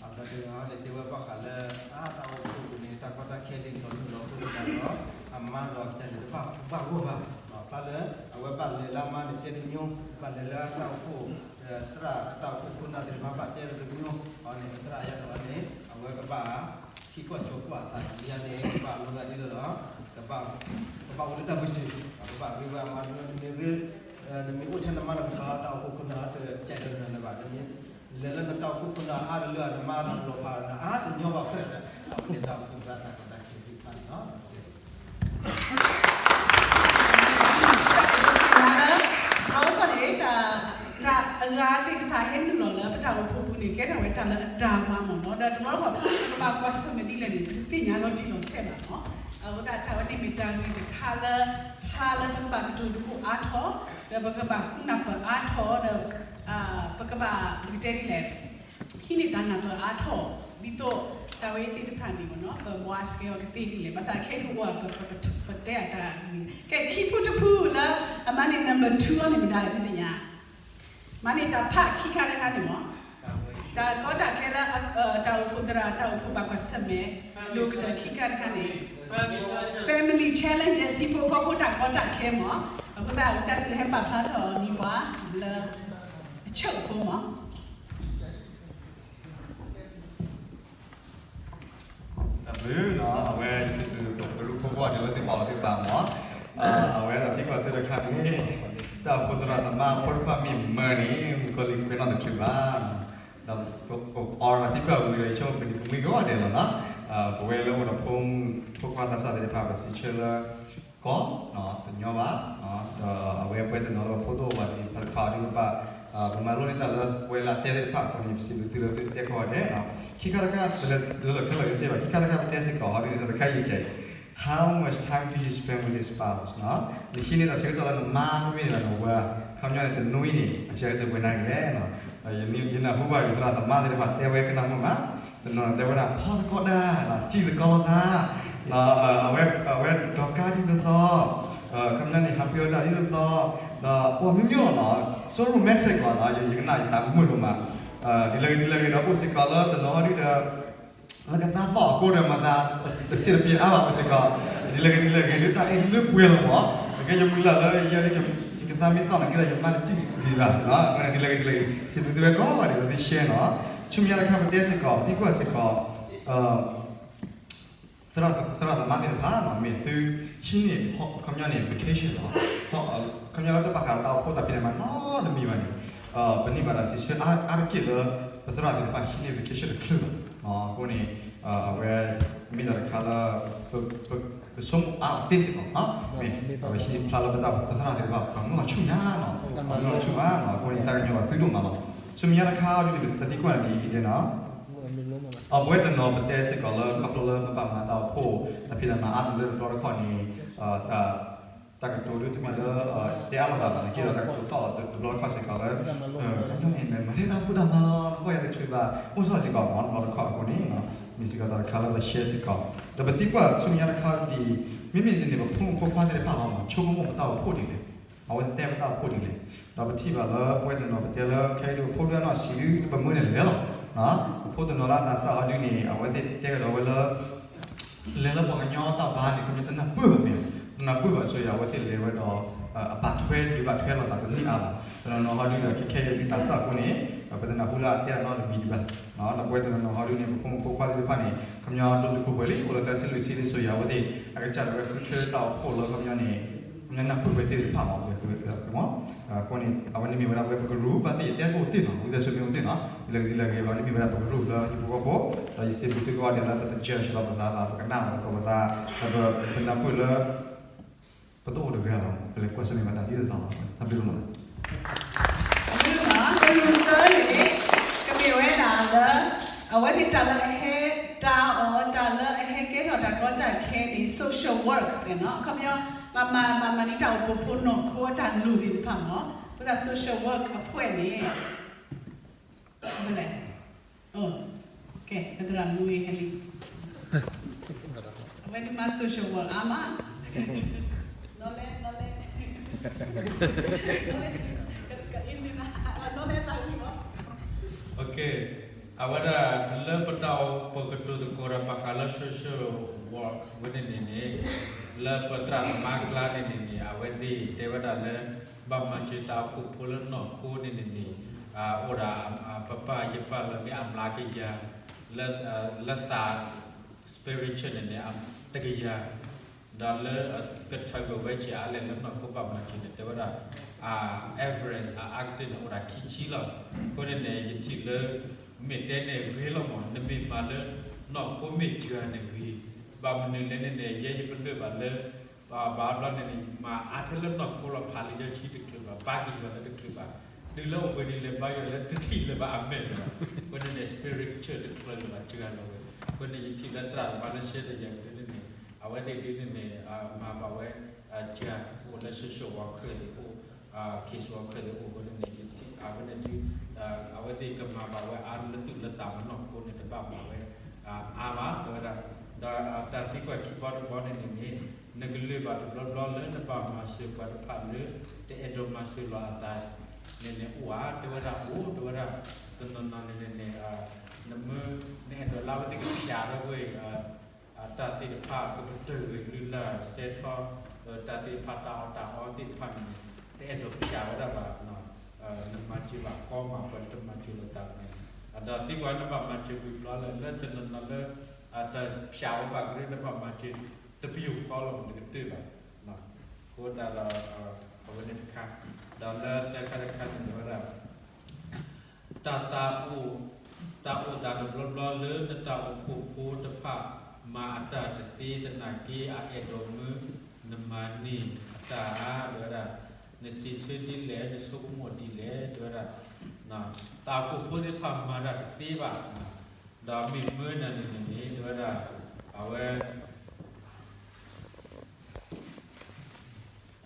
အဂၤတဂၤန့ၣ် တဲဝဲဘၣ်ဃးလၢ အါ တၢ်အိၣ်ဖှိၣ်ပူၤန့ၣ် တၢ်ကီတၢ်ခဲဒ်န့ၣ် လီၤမုၢ်လီၤဖးဒ်န့ၣ်ဒီး အမါဒီးကစၢ်န့ၣ် တဘၣ်ဘၣ်ဂီၢ်ဘၣ်. ဖျါလၢ အဝဲဘၣ်လဲၤလၢအမါန့ၣ် တဲတမံၤ, ဘၣ်လဲၤလၢတၢ်အိၣ်ဖှိၣ် သရၣ်အတၢ်အိၣ်ဖှိၣ်ခိၣ်နၢ်သ့ၣ်တဖၣ် ဘၣ်တဲတမံၤ, အဝဲန့ၣ် သရၣ်ယါန့ၣ်န့ၣ် အဝဲကဘၣ် ဟံးကွၢ်ဆိးကွၢ်အသး ယါန့ၣ် ကဘၣ်လိဘၣ်ဒ်သိးဒီး ကဘၣ်အိၣ်လၢတၢ်ပၢဆှၢ, ကဘၣ်ရ့ဝဲအမါ နမ့ၢ်ရ့ နမ့ၢ်အိၣ်ထဲနမါတကပၤ တၢ်အိၣ်ဖှိၣ်ခိၣ်နၢ်တကဲးတနၢၤလၢၤဘၣ်, နမ့ၢ်လဲၤလၢနတၢ်အိၣ်ဖှိၣ်ခိၣ်နၢ်အါတလၢ နမါတလီၤဖးဒီးနအါတညီဘၣ်ခဲလၢာ်, အဝဲန့ၣ်တၢ်အိၣ်ဖှိၣ်သရၣ်တၢ်ကီတၢ်ခဲသ့ၣ်တဖၣ်န့ၣ်လီၤ. အဃိန့ၣ် တၢ်အဂၤသ့ၣ်တဖၣ်ဟဲနုာ်လီၤလၢပ တၢ်အိၣ်ဖှိၣ်ပူၤန့ၣ် ကဲထီၣ်ဝဲတၢ်လၢအတၢ်မၤမ့ၢ်နီၤ, ဒီးတဘျီဘျီ ပကဘၣ်ကွၢ်ဆၢၣ်မဲာ်ဒ်လဲၣ်န့ၣ် ပတသ့ၣ်ညါလီၤတံၢ်လီၤဆဲးဘၣ်မ့ၢ်. အဃိသတးတၢ်ဝဲန့ၣ်မ့ၢ်တၢ်ဂ့ၢ်တခါလၢ ဖျါလၢပကဘၣ်ကတိၤသကိးအါထီၣ်, ဒီးပကဘၣ်ဃုနၢ်ပၢၢ်အါထီၣ်, ဒီး ပကဘၣ် ပကတဲဒ်လဲၣ် ဟံးန့ၢ်တၢ်နၢ်ပၢၢ်အါထီၣ်, ဒ်သိးတၢ်ဝဲသ့ၣ်တဖၣ်န့ၣ်မ့ၢ်နီၤ ပဘှါစကဲအီၤကသ့ဒ်လဲၣ်. ဘၣ်ဆၣ်ခဲအံၤဒုးအိၣ် ပတဲအတၢ်ဂ့ၢ် ကဲခံဖုတဖုလၢ အမၤန့ၢ် number two အီၤန့ၣ်မတၤလဲၣ် သုသ့ၣ်ညါ မၤန့ၢ်တၢ်ဖးခံခါတခါန့ၣ်မ့ၢ် တၢ်ကီတၢ်ခဲလၢ တၢ်အိၣ်ဖှိၣ်သရၣ် တၢ်အိၣ်ဖှိၣ်ဘၣ်ကွၢ်ဆၢၣ်မဲာ် အဒိၣ်ကတၢၢ်ခံခါတခါန့ၣ် family challenges ဟံၣ်ဖိဃီဖိတၢ်ကီတၢ်ခဲမ့ၢ်. အဃိသတး ဝံသးစူၤဟဲပာ်ဖျါထီၣ်အီၤန့ၢ်ပှၤလၢ အဆၢကဖိမ့ၢ်. တၢ်ဘျုးနီၤ အဝဲယစံးဘျုးကရူၢ်ဖိကိးဂၤဒဲးလၢသုပာ်လီၤသုသးမ့ၢ်. အဝဲဒၣ်သံကွၢ်တၢတခါန့ၣ် တၢ်အိၣ်ဖှိၣ်သရၣ်သမါဖိတဖၣ်မ့ၢ်မၢန့ၣ် မုၣ်ကီၤလံၢ်ခွဲးနီၣ်တချုးဘၣ်. ဒီးပအီဒီးသံကွၢ်ဝံၤဒီး ယဆိကမိၣ်ပနံၤပမှံကိးဂၤဒဲးလီၤနီၤ. ပဝဲလၢအိၣ်ဒီးဖိမုၣ်ဖိခွါသးစၢ်သ့ၣ်တဖၣ် ပစံးဆၢလၢ ကီ တညီဘၣ်, ဒီးအဝဲပဝဲတနီၤလၢပဖိဒိၣ်ဘၣ်န့ၣ် ပဖးတဖၣ်အီၤဒ်ပဘၣ် ပမၤလိန့ၢ်တၢ်လၢပဝဲလၢအတဲသ့ၣ်တဖၣ်အဃိန့ၣ် ပစံးဘျုးသုလၢသုတဲခီဂၤဒဲး. ခံခါတခါ လၢလၢခဲလၢာ်ကစ့ၢ်ဘၣ် ခံခါတခါပတဲစ့ၢ်ကီးဟီဒ်န့ၣ် တၢ်တခါယံာ်ကဲး How much time do you spend with your spouse? နဟံးန့ၢ်တၢ်ဆၢကတီၢ်လၢနမါမ့ၢ်မ့ၢ်ဒီးနဝၤ ခီပညီန့ၣ် တနွံန့ၣ် အဆၢကတီၢ်ပှဲၤနၤလဲၣ်. ယနၢ်ဟူဘၣ်ယသရၣ်သမါသ့ၣ်တဖၣ်တဲဝဲကနၣ်မုာ်မး, တနီၤတဲဝဲဒၣ် ဖီသကိးတၢ်, စံၣ်သကိးလိာ်သး, အဝဲဒိးကါဒ်သိးသိး, ခီပညီန့ၣ် ဟးပှ့ၤအီၣ်တၢ်ဒ်သိးသိး, ဒီးအိၣ်မ့ၢ်မ့ၢ်လီၤနီၤ so romantic လီၤနီၤ ယကနၣ်ယသးမုာ်ဒိၣ်မး. ဒ်လဲၣ်ဂ့ၤဒ်လဲၣ်ဂ့ၤဒီးအိၣ်စ့ၢ်ကီးလၢတနီၤဟီဒုဒီး လၢကသါသီၣ်အဃိဒီး မၤသးတဆံးတပျ့ၤအါဘၣ်အိၣ်စ့ၢ်ကီး, ဒ်လဲၣ်ဂ့ၤဒ်လဲၣ်ဂ့ၤ လၢတၢ်အဲၣ်လၢပှဲၤလီၤမ့ၢ်, အကဲယမုၢ်လၢ်လၢယဲဒၣ် ယကသါမ့ၢ်သီၣ်န့ၣ်က့ဒီး ယမါတစံၣ်ဒံးဘၣ်, ဒ်လဲၣ်ဂ့ၤဒ်လဲၣ်ဂ့ၤ စံးဘျုးသုဝဲကိးဂၤဒဲးလၢသုရှဲနီၤ, ဆူမဲာ်ညါတခါပတဲစ့ၢ်ကီး ပသံကွၢ်စ့ၢ်ကီး သရၣ်သမါသ့ၣ်တဖၣ် မ့ၢ်သုဟံးန့ၢ် ခီပညီန့ၣ် vacation လီၤ, ခီပညီလၢတဘၣ်ဃးဒီးတၢ်အိၣ်ဖှိၣ်တၢ်ဖံးတၢ်မၤနီတမံၤဘၣ်န့ၣ်, ပန့ၢ်ဘၣ်တၢ်စံးဆၢအါတက့ၢ်လၢ ပသရၣ်သ့ၣ်တဖၣ်ဟံးန့ၢ် vacation တချုးဘၣ်, အဃိန့ၣ် အဝဲမ့ၢ်တၢ်တခါလၢ ပဆိကမိၣ်အါအီၤသ့စ့ၢ်ကီး, မ့ၢ်ပဟံးဖျါလၢပသရၣ်သ့ၣ်တဖၣ် ပှၤမုာ်အီၤဆူၣ်ညါနီၤ, ပှၤမုာ်အီၤဆူၣ်ညါနီၤ, အဃိန့ၣ် သးကညီၤဘၣ်သုဒိၣ်မးလီၤ. ဆူမဲာ်ညါတခါ ဒ်န့ၣ် ပသံကွၢ်န့ၣ်ဒ်အံၤနီၤ အပဝဲတနီၤပတဲစ့ၢ်ကီးလၢ ခီဖျိလၢပဘၣ်မၤတၢ်အိၣ်ဖှိၣ် တၢ်ဖံးတၢ်မၤအါတလၢတဘျီတခီၣ်န့ၣ် တၢ်ကတိၤဒုးတမ့ၢ်လၢ တဲအါလိာ်သးဘၣ်န့ၣ် က့ဒီးတၢ်ကတိၤသီၣ်လီၤတဘျီတခီၣ်စ့ၢ်ကီးလၢ ခီပညီန့ၣ် မ့ၢ်မၤန့ၢ်တၢ်အိၣ်ဖှိၣ်တၢ်မၤလီၤ နကီၢ်ယၤတချုးဘၣ် အိၣ်ထီၣ်စ့ၢ်ကီးမ့ၢ်တဘျီတခီၣ်အဃိန့ၣ် မ့ၢ်စ့ၢ်ကီးတၢ်တခါလၢပshareစ့ၢ်ကီး ဒီးပသံကွၢ်ဆူမဲာ်ညါတခါဒ်အံၤ မ့မ့ၢ်ဒ်န့ၣ် ပဖိမုၣ်ဖိခွါသ့ၣ်တဖၣ်လီၤ ဆိကမိၣ်ပတၢ်အိၣ်ဖှိၣ်ဒ်လဲၣ် အဝဲသ့ၣ်တဲပတၢ်အိၣ်ဖှိၣ်ဒ်လဲၣ် ဒီးပထံၣ်ဘၣ်လၢပဝဲတနီၤပတဲလၢ ခဲအံၤဒုးပဖိဒုးနီၢ်ဆံးဒုး ပမုၢ်န့ၣ်လဲၤလီၤ ပဖိတနီၤလၢအသးစၢ်အီၤဒုးန့ၣ် အဝဲသ့ၣ်တဲကဒီးဝဲလၢ လဲၤလၢပှၤကညီတၢ်ဘါန့ၣ် ခီပညီတနၢ်ပၢၢ်ဘၣ်မ့ၢ်ဧါ, တနၢ်ပၢၢ်ဘၣ်ဆိယၤ အဝဲသ့ၣ်လဲၤဝဲဒီး အဘၣ်ထွဲဒုးဘၣ်ထွဲလိာ်သးတန့ၢ်အါဘၣ်, တနီၤနီၤဟီဒုးဒီး ခဲခဲအံၤဒုးသးစၢ်အဃိန့ၣ် ပတနၢ်ဟူလၢအတဲအနီတမံၤဒံးဘၣ်, ဒီးပဝဲတနီၤနီၤဟီဒုးန့ၣ် ပဖိမုၣ်ဖိခွါသ့ၣ်တဖၣ်န့ၣ် ခီပညီဒိၣ်တုာ်ခိၣ်ပှဲၤလံ အိၣ်လၢသးဆံလွံၢ်ဆံဒ်ဆိယၤ အဝဲသ့ၣ် အကစၢ်ဒၣ်ဝဲဃုထၢတၢ်အိၣ်ဖှိၣ်လၢခီပညီန့ၣ် ခီပညီနၢ်ပၢၢ်ဝဲသ့ၣ်တဖၣ်မ့ၢ် အဃိန့ၣ် အဝဲန့ၣ်မ့ၢ်ဝဲဒၣ်ပဝဲပကရူၢ် ဘၣ်သ့ၣ်ယတဲကအိၣ်တ့ၢ်နီၤ ဝံသးစူၤမ့ၢ်အိၣ်တ့ၢ်နီၤ ဒ်လဲၣ်ဂ့ၤဒ်လဲၣ်ဂ့ၤ အဝဲန့ၣ်မ့ၢ်ဝဲဒၣ်ပကရူၢ်လၢဟံၣ်ဖိဃီဖိ ဒီးယစံးဘျုးသုကိးဂၤဒဲးလၢပတjudgeလီၤပသးဘၣ် ပကနၣ်လီၤသကိးပသး ဒီးပနၢ်ပၢၢ်လၢ ပတအိၣ်တဂၤဘၣ်မ့ၢ် ပလဲၤကွၢ်ဆၢၣ်မဲာ်ဘၣ်တၢ်ဒ်သိးသိးလီၤ တၢ်ဘျုးလီၤ ကရူၢ်သၢန့ၣ် ကမ့ၢ်ဝဲဒၣ်လၢ အဝဲသ့ၣ်တၢ်လၢအဟဲတၢ်အီၣ် တၢ်လၢအဟဲကဲထီၣ်တၢ်ကီတၢ်ခဲန့ၣ် social work န့ၣ်နီၤ အခီပညီ မၤမၤမၤမၤန့ၢ်တၢ်အိၣ်ဖှိၣ်ဖိနီၢ်ခိအတၢ်လိၣ်သ့ၣ်တဖၣ်မ့ၢ် အဃိသတး social work အဖွဲ့န့ၣ် ဖဲလဲၣ် ကဲ ပသရၣ်မူဂ့ၤဟဲလံ အဝဲဒုးမၤ social work အါမး နီၢ်လဲၣ် နီၢ်လဲၣ် နီၢ်လဲၣ် က က အ့ၣ် နီၢ်လဲၣ်တၢ်ဂ့ၢ်မး အဝဲဒၣ်လၢပတၢ်အိၣ် ပကတိၤသကိးဒီးဘၣ်ဃးလၢ social work ဝဲန့ၣ်န့ၣ်န့ၣ် လၢပသရၣ်သမါကျါန့ၣ်န့ၣ်န့ၣ် အဝဲသ့ၣ်တဲဝဲဒၣ်လၢ ဘၣ်မၤစၢၤတၢ်အိၣ်ဖှိၣ်ဖိလၢနီၢ်ခိန့ၣ်န့ၣ်န့ၣ် အိၣ်ဒၣ် ပပၢ်ယပၢ်လၢမ့ၢ်အမျးကယၤ လၢသး spiritual န့ၣ်န့ၣ် တကယၤ ဒီးလၢကထၢၣ်ဂၢၢ်ဝဲက့ၤအါလဲၣ်လၢနီၢ်ခိဘၣ်မၤစၢၤန့ၣ် တဲဝဲဒၣ် average အအါကတၢၢ်န့ၣ် အိၣ်ဒၣ်ခံဆံလီၤ. အဃိန့ၣ်န့ၣ် ယထံၣ်လၢ မ့ၢ်တဲန့ၣ်ဂ့ၤလီၤမး နမ့ၢ်မၤလၢနီၢ်ခိမ့ၢ်စှၤန့ၣ်ဂ့ၤ, ဘၣ်မနုၤလဲၣ်န့ၣ်န့ၣ် ယဲယပလၢၢ်ဘၣ်လၢ ဘၣ်ဘျီန့ၣ်န့ၣ် မၤအါထဲလၢနီၢ်ခိလီၤ ဖးလံာ်စီဆှံတချုးဘၣ် ဘါက့ၤယွၤလၢတချုးဘၣ် တုၤလၢအိၣ်ဘှံးနံၤလဲၤဘါယွၤလၢတထံၣ်လၢၤဘၣ်အမဲာ်လၢၤဘၣ်. အဃိန့ၣ်န့ၣ် spirit church တချုးလၢၤဘၣ်စှၤလီၤဝဲ. အဃိန့ၣ် ယထံၣ်လၢတၢ်တဘၣ်လၢရှဲတယၤဒ်န့ၣ် အဝဲသ့ၣ်ဒ်န့ၣ်န့ၣ် မၤဘၣ်ဝဲ စှၤ အိၣ်လၢ social worker သ့ၣ်အိၣ် case worker သ့ၣ်အိၣ်အဃိန့ၣ်န့ၣ် ယထံၣ် အဝဲန့ၣ်ဒ် အဝဲသ့ၣ်ကမၤဘၣ်ဝဲအါလၢသူၣ်လၢသးမနီၢ်ခိန့ၣ် တဘၣ်မၤဝဲ အါဘၣ် တဲဝဲဒၣ်. ဒီးတၢ်သံကွၢ်ခံဘီတဘီန့ၣ်န့ၣ်န့ၣ် နကလုၢ်ဘၣ်တဘျီဘျီလၢနဘၣ်မၤစၢၤပှၤတဖၣ်လၢ တအဲၣ်ဒိးမၤစၢၤလီၤအသးန့ၣ်န့ၣ် အိၣ်ဧါ တဲဝဲဒၣ်အိၣ် တဲဝဲဒၣ် တနီၤနီၤန့ၣ်န့ၣ်န့ၣ် နမ့ၢ် နအဲၣ်ဒိးလၢအဝဲသ့ၣ်ကဖျါထီၣ်ဝဲ တၢ်သ့ၣ်တဖၣ်ကပတုာ်ဂ့ၤလုၢ်လၢ် စဲထီၣ် တၢ်သ့ၣ်တဖၣ်တၢ်အီၣ်တၢ်အီသ့ၣ်တဖၣ်န့ၣ် တအဲၣ်ဒိးဖျါဝဲဒၣ်ဘၣ် နမၤစၢၤဘၣ်ကီမး ပှၤတမၤစၢၤလိာ်သးန့ၣ် ဒီးသံကွၢ်နဘၣ်မၤစၢၤကွံာ်ဘျီလၢ လၢတနီၤနီၤလၢ တၢ်ဖျါဝဲဘၣ်ကရၢနဘၣ်မၤစၢၤ တပယူာ်ဃီလီၤ နကတၢၢ်ဘၣ် အဃိသတးဒီး အဝဲန့ၣ်တခါ ဒီးလၢသၢခါတခါန့ၣ်ဝဲဒၣ် တၢ်သးအိၣ် တၢ်အိၣ်သးတဘျီဘျီလၢနတၢ်အိၣ်ဖှိၣ်ဖိတဖၣ် မၤအတၢ်တသ့သနာ်က့ အအဲၣ်ဒိးမၢနမၤန့ၢ်အတၢ်ဧါ တဲဝဲဒၣ် နစံးဆၢဒ်လဲၣ် နဆိကမိၣ်ဒ်လဲၣ် တဲဝဲဒၣ် တၢ်အိၣ်ဖှိၣ်ဖိသ့ၣ်တဖၣ်မၤတၢ်တသ့ဘၣ် ဒီးမ့ၢ်မၢနၤန့ၣ်န့ၣ်န့ၣ် တဲဝဲဒၣ် အဝဲ